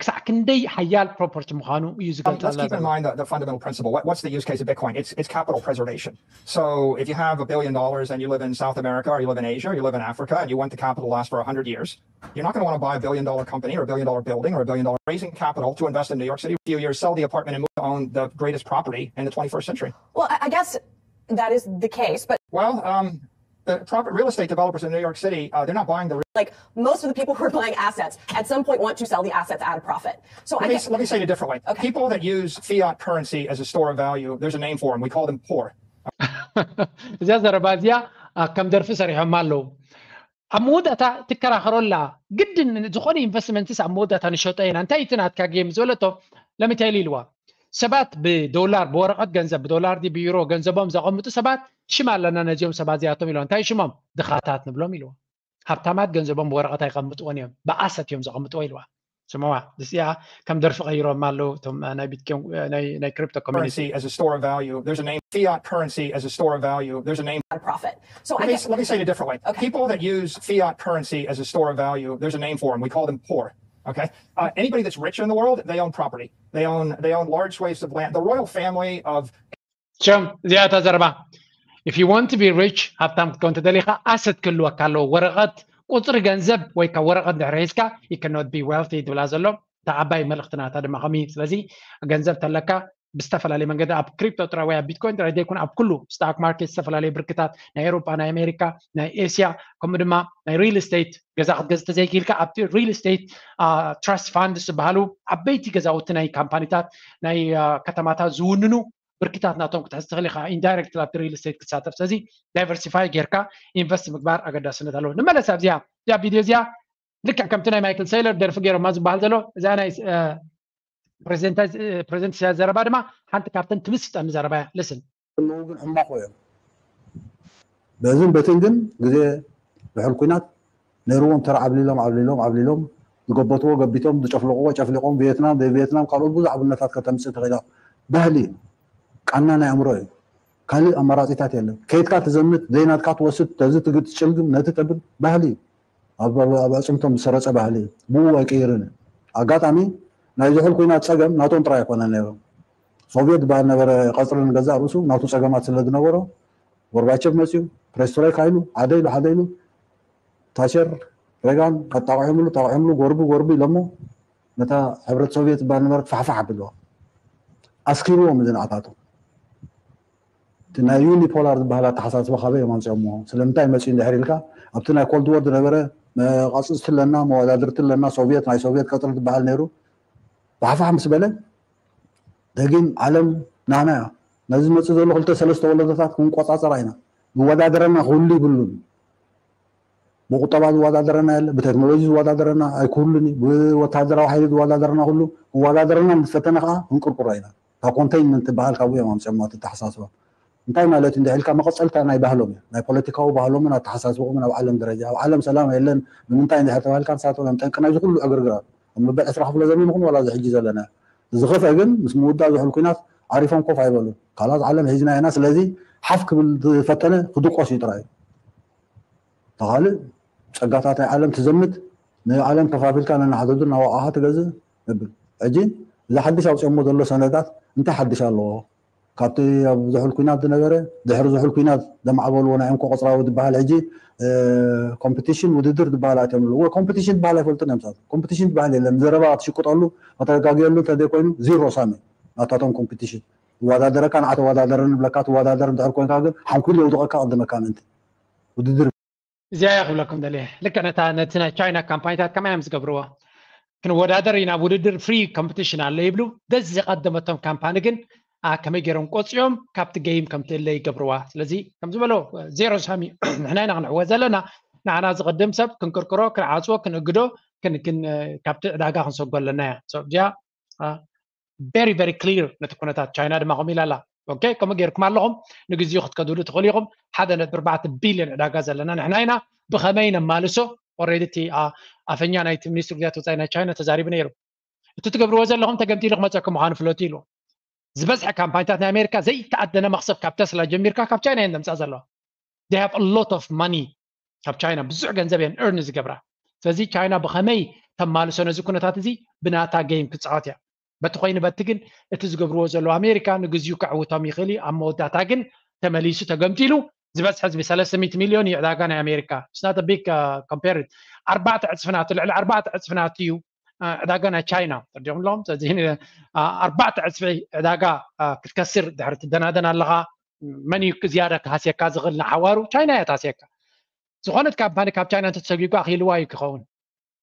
ክሳዕ ክንደይ ሓያል ፕሮፐርቲ ምዃኑ እዩ ዝገልፅ Let's keep in mind the, the fundamental principle. What, what's the use case of Bitcoin? It's, it's capital preservation. So if you have a billion dollars and you live in South America or you live in Asia or you live in Africa and you want the capital to last for one hundred years, you're not going to want to buy a billion dollar company or a billion dollar building or a billion dollar raising capital to invest in New York City. A few years, sell the apartment and move to own the greatest property in the twenty-first century. Well, I guess that is the case, but well, um, the proper real estate developers in New York City, uh, they're not buying the. Like most of the people who are buying assets, at some point want to sell the assets at a profit. So let, I me, guess, let me say it a different way. Okay. People that use fiat currency as a store of value, there's a name for them. We call them poor. እዚኣ ዘረባ እዚኣ ከም ደርፊ ሰሪሖም ኣለዉ። ኣብ መወዳእታ ትከራኸረላ ግድን ዝኾነ ኢንቨስትመንትስ ኣብ መወዳእታ ንሸጦ ኢና፣ እንታይ እቲ ናትካ ጌም ዝበለቶ ለሚታይል ኢልዋ። ሰባት ብዶላር ብወረቐት ገንዘብ ብዶላር ዲ ብዩሮ ገንዘቦም ዘቐምጡ ሰባት ሽም ኣለና ነዚኦም ሰባት እዚኣቶም ኢልዋ። እንታይ ሽሞም? ድኻታት ንብሎም ኢልዋ። ሃብታማት ገንዘቦም ብወረቐት ኣይቐምጥዎን እዮም፣ ብኣሰት እዮም ዘቐምጥዎ ኢልዋ። ስምዋ እዚኣ ከም ደርፊ ቀይሮም ኣለዉ እቶም ናይ ቢትኮን ናይ ክሪፕቶ ኮሚኒቲ። Currency as a store of value. There's a name, fiat currency as a store of value. There's a name. Not a profit. So I Let me, guess let me say it a different way. Okay. People that use fiat currency as a store of value, there's a name for them. We call them poor. Okay. Uh, anybody that's rich in the world, they own property. They own they own large swathes of land. The royal family of ሸም እዚኣ እታ ዘረባ if you want to be rich፣ ሃብታም ክትከውን ተደሊኻ ኣሰት ክህልወካ ኣለዎ። ወረቐት ቁፅሪ ገንዘብ ወይ ካብ ወረቐት ድሕሪ ሒዝካ you cannot be wealthy ትብላ ዘሎ። እታ ዓባይ መልእኽትና እታ ድማ ከምኡ። ስለዚ ገንዘብ ተለካ ብዝተፈላለየ መንገዲ ኣብ ክሪፕቶ ጥራይ ወይ ኣብ ቢትኮይን ጥራይ ዘይኮነ ኣብ ኩሉ ስታክ ማርኬት ዝተፈላለዩ ብርክታት ናይ ኤውሮጳ፣ ናይ ኣሜሪካ፣ ናይ ኤስያ፣ ከምኡ ድማ ናይ ሪል ስቴት ገዛ ክትገዝ ተዘይክኢልካ ኣብቲ ሪል ስቴት ትራስት ፋንድስ ዝበሃሉ ዓበይቲ ገዛውቲ ናይ ካምፓኒታት ናይ ከተማታት ዝውንኑ ብርክታት ናቶም ክትሕዝ ትኽእል ኢኻ። ኢንዳይሬክት ኣብቲ ሪል ስቴት ክትሳተፍ። ስለዚ ዳይቨርሲፋይ ጌርካ ኢንቨስት ምግባር ኣገዳስነት ኣለዎ። ንመለስ ኣብዚኣ እዚኣ ቪድዮ እዚኣ ልክዕ ከምቲ ናይ ማይክል ሰይለር ደርፊ ገይሮማ ዝበሃል ዘሎ እዛ ናይ ፕሬዚደንት ዘረባ ድማ ሓንቲ ካብተን ትምስጠኒ ዘረባ እያ። ልስን ዘለዉ ግን ሕማቑ እዮም። በዝን በትን ግን ግዜ ድሕር ኩናት ነይርዎም ተራ ዓብሊሎም ዓብሊሎም ዓብሊሎም ዝገበትዎ ገቢቶም ዝጨፍለቕዎ ጨፍሊቖም ቪየትናም ዘይቪየትናም ካልኦት ብዙሕ ኣብነታት ከተምፅእ ትኽእል ኢኻ። ባህሊ እዩ። ቃና ናይ ኣእምሮ እዩ። ካልእ ኣማራፂታት የለን። ከይድካ ትዘምት ዘይናትካ ትወስድ ተዚ ትግ- ትጭልግም ነቲ ተብል ባህሊ እዩ። ኣብ ኣብ- ኣብ ኣዕፅምቶም ዝሰረፀ ባህሊ እዩ። ብኡ ኣይቅይርን እዩ። ኣጋጣሚ ናይ ዝሑል ኩናት ፀገም ናቶም ጥራይ ኣይኮነን ነይሩ። ሶቪየት ዝበሃል ነበረ ቀፅሪ ንገዛእ ርእሱ ናቱ ፀገማት ስለ ዝነበሮ ጎርባቸቭ መፅዩ፣ ፕሬስትሮይካ ኢሉ ሓደ ኢሉ ሓደ ኢሉ ታቸር ሬጋን ኣጣቂዖምሉ ጣቂዖምሉ ጎርቢ ጎርቢ ኢሎሞ ነታ ሕብረት ሶቪየት ዝበሃል ነበረት ፋሕፋሕ ኣብልዋ ኣስኪርዎም እዚ ንዓታቶም። እቲ ናይ ዩኒፖላር ዝበሃል ኣተሓሳስባ ካበይ እዮም ኣምፅኦምዎ? ስለምንታይ መፅኡ እንድሕር ኢልካ ኣብቲ ናይ ኮልድ ወር ዝነበረ መቃፅፅቲ ኣለና መወዳድርቲ ኣለና ሶቪየት ናይ ሶቪየት ቀፅሪ ዝበሃል ነይሩ ፋሕፋሕ ምስ በለ ደጊም ዓለም ናና እያ። ነዚ ዝመፅእ ዘሎ ክልተ ሰለስተ ወለዶታት ክንቆፃፀራ ኢና። ዝወዳደረና ክህሉ ይብሉን። ብቁጠባ ዝወዳደረና የለ፣ ብቴክኖሎጂ ዝወዳደረና ኣይክህሉን እዩ። ብወታደራዊ ሓይሊ ዝወዳደረና ኩሉ ክወዳደረና ምስ ፈተነ ከዓ ክንቅርቅሮ ኢና። ካብ ኮንቴይንመንት ትበሃል ካብኡ እዮም ኣምፅኦሞ እቲ ኣተሓሳስባ። እንታይ ማለት እንድሕር ኢልካ መቐፀልታ ናይ ባህሎም እዩ። ናይ ፖለቲካዊ ባህሎምን ኣተሓሳስቦምን ኣብ ዓለም ደረጃ ኣብ ዓለም ሰላም የለን ንምንታይ እንድሕር ተባሂልካ ንሳቶም እዮም ጠንቂ ናይዚ ኩሉ ዕግርግራት ኣብ መበል ዕስራ ክፍለ ዘመን ይኹን ዋላ እዚ ሕጂ ዘለና ዝኸፍአ ግን ምስ ምውዳእ ዝሑል ኩናት ዓሪፎም ኮፍ ኣይበሉ ካላት ዓለም ሒዝና ኢና ስለዚ ሓፍ ክብል ዝፈተነ ክድቆስ እዩ ጥራይ ተኻልእ ፀጋታት ናይ ዓለም ትዘምት ንዓለም ከፋፊልካ ነናሓተቱ እናወቃኻ ትገዝእ ነብል ሕጂ እዚ ሓድሽ ኣውፅኦሞ ዘሎ ሰነዳት እንታይ ሓድሽ ኣለዎ ካብቲ ኣብ ዝሑል ኩናት ዝነበረ ድሕሪ ዝሑል ኩናት ዘማዕበልዎ ናይ እንኮ ቆፅራዊ ዝበሃል ሕጂ ኮምፒቲሽን ውድድር ዝበሃል ኣትዮም ኣለዎ ኮምፒቲሽን ዝበሃል ኣይፈልጥን እዮም ሳት ኮምፒቲሽን ዝበሃል የለን ዘረባ ክትሽቅጠሉ ከተጋግየሉ እንተዘይኮይኑ ዚሮ ሳሚ ናታቶም ኮምፒቲሽን ይወዳደረካ ንዓ ተወዳደረኒ ብለካ ትወዳደር እንድሕር ኮይንካ ግን ሓንኩል የውድቐካ ቅድመካ ምእንቲ ውድድር እዚኣ እያ ክብለኩም ደልየ ልክዕ ነታ ነቲ ናይ ቻይና ካምፓኒታት ከመይ እዮም ዝገብርዎ ክንወዳደር ኢና ኣብ ውድድር ፍሪ ኮምፒቲሽን ኣሎ ይብሉ ደዚ ዝቀደመቶም ካምፓኒ ግን ከመይ ገይሮም ቆፅዮም ካብቲ ገይም ከም ትእለ ይገብርዋ ስለዚ ከም ዝበሎ ዜሮ ሳሚ ንሕና ኢና ክንሕወ ዘለና ንዓና ዝቅድም ሰብ ክንቅርቅሮ ክንዓፅዎ ክንእግዶ ካብቲ ዕዳጋ ክንሰጎ ኣለና እያ እዚኣ very very clear ነቲ ኩነታት ቻይና ድማ ከምኡ ኢላ ኣላ okay ከምኡ ገይርኩም ኣለኹም ንግዚኡ ክትከድሉ ትኽእሉ ኢኹም ሓደ ነጥቢ ኣርባዕተ ቢልዮን ዕዳጋ ዘለና ንሕና ኢና ብኸመይ ነማልሶ already እቲ ኣፈኛ ናይቲ ሚኒስትሪ ጉዳያት ወፃኢ ናይ ቻይና ተዛሪቡ ነይሩ እቲ ትገብርዎ ዘለኹም ተገምጢሉ ክመፀኩም ምዃኑ ፍለጡ ኢሉ ዝበዝሐ ካምፓኒታት ናይ ኣሜሪካ ዘይተኣደነ መኽሰብ ካብ ተስላ ጀሚርካ ካብ ቻይና እየን ዘምፅኣ ዘለዋ they have a lot of money ካብ ቻይና ብዙሕ ገንዘብ እየን earn ዝገብራ ስለዚ ቻይና ብኸመይ ተማልሶ ነዚ ኩነታት እዚ ብናታ game ክፃወት እያ በቲ ኮይኑ በቲ ግን እቲ ዝገብርዎ ዘለዉ ኣሜሪካ ንግዚኡ ከዕውቶም ይኽእል እዩ ኣብ መወዳእታ ግን ተመሊሱ ተገምጢሉ ዝበዝሐ ህዝቢ ሰለስተ ሚእቲ ሚልዮን እዩ ዕዳጋ ናይ ኣሜሪካ it's not a big compare ኣርባዕተ ዕፅፊ ናቱ ልዕሊ ኣርባዕተ ዕፅፊ ናቱ እዩ ዕዳጋ ናይ ቻይና ተርዲኦም ኣለዎም ስለዚ ኣርባዕተ ዕፅፊ ዕዳጋ ክትከስር ድሕሪ ትደናደን ኣለኻ መን እዩ ዝያዳ ክሃስየካ ዝኽእል ንሓዋሩ ቻይና እያ ትሃስየካ ዝኾነት ካምፓኒ ካብ ቻይና እንተተሰጊጓ ኣኽኢልዋ እዩ ክኸውን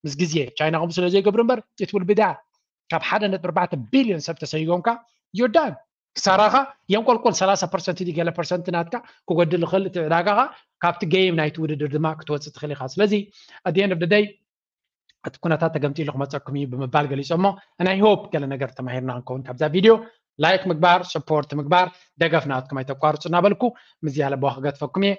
ምስ ግዜ ቻይና ከምኡ ስለ ዘይገብሩ እምበር it will be done ካብ ሓደ ነጥቢ ኣርባዕተ ቢልዮን ሰብ ተሰይጎምካ you're done ክሳራኻ የንቆልቆል ሰላሳ ፐርሰንት ድዩ ገለ ፐርሰንት ናትካ ክጎድል ይኽእል። እቲ ዕዳጋኻ ካብቲ ጌም ናይቲ ውድድር ድማ ክትወፅእ ትኽእል ኢኻ። ስለዚ at the end of the day እቲ ኩነታት ተገምጢሉ ክመፀኩም እዩ ብምባል ገሊፆ እሞ ናይ ሆፕ ገለ ነገር ተማሂርና ክንከውን ካብዛ ቪድዮ ላይክ ምግባር ሰፖርት ምግባር ደገፍ ናትኩም ኣይተቋርፁ እናበልኩ ምዚ ያለ በዋ ክገትፈኩም እየ።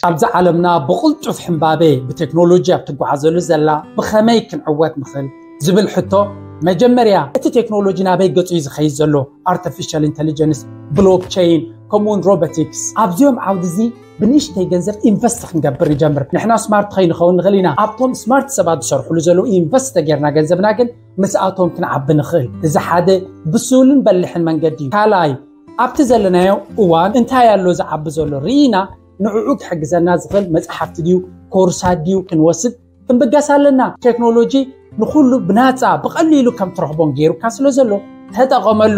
ኣብዚ ዓለምና ብቕልጡፍ ሕምባቤ ብቴክኖሎጂ ኣብ ትጓዓዘሉ ዘላ ብኸመይ ክንዕወት ንኽእል ዝብል ሕቶ መጀመርያ እቲ ቴክኖሎጂ ናበይ ገፁ እዩ ዝኸይድ ዘሎ? ኣርቲፊሻል ኢንቴሊጀንስ፣ ብሎክቸይን፣ ከምኡውን ሮቦቲክስ ኣብዚኦም ዓውዲ እዚ ብንእሽተይ ገንዘብ ኢንቨስት ክንገብር ንጀምር። ንሕና ስማርት ከይንኸውን ንኽእል ኢና። ኣብቶም ስማርት ሰባት ዝሰርሕሉ ዘለዉ ኢንቨስት ተጌርና ገንዘብና ግን ምስኣቶም ክንዓቢ ንኽእል። እዚ ሓደ ብሱልን በሊሕን መንገዲ እዩ። ካልኣይ ኣብቲ ዘለናዮ እዋን እንታይ ኣሎ ዝዓቢ ዘሎ ርኢና ንዕኡ ክሕግዘና ዝኽእል መፅሓፍቲ ድዩ ኮርሳት ድዩ ክንወስድ ክንብገስ ኣለና። ቴክኖሎጂ ንኹሉ ብናፃ ብቐሊሉ ከም ትረኽቦን ገይሩካ ስለ ዘሎ ተጠቐመሉ።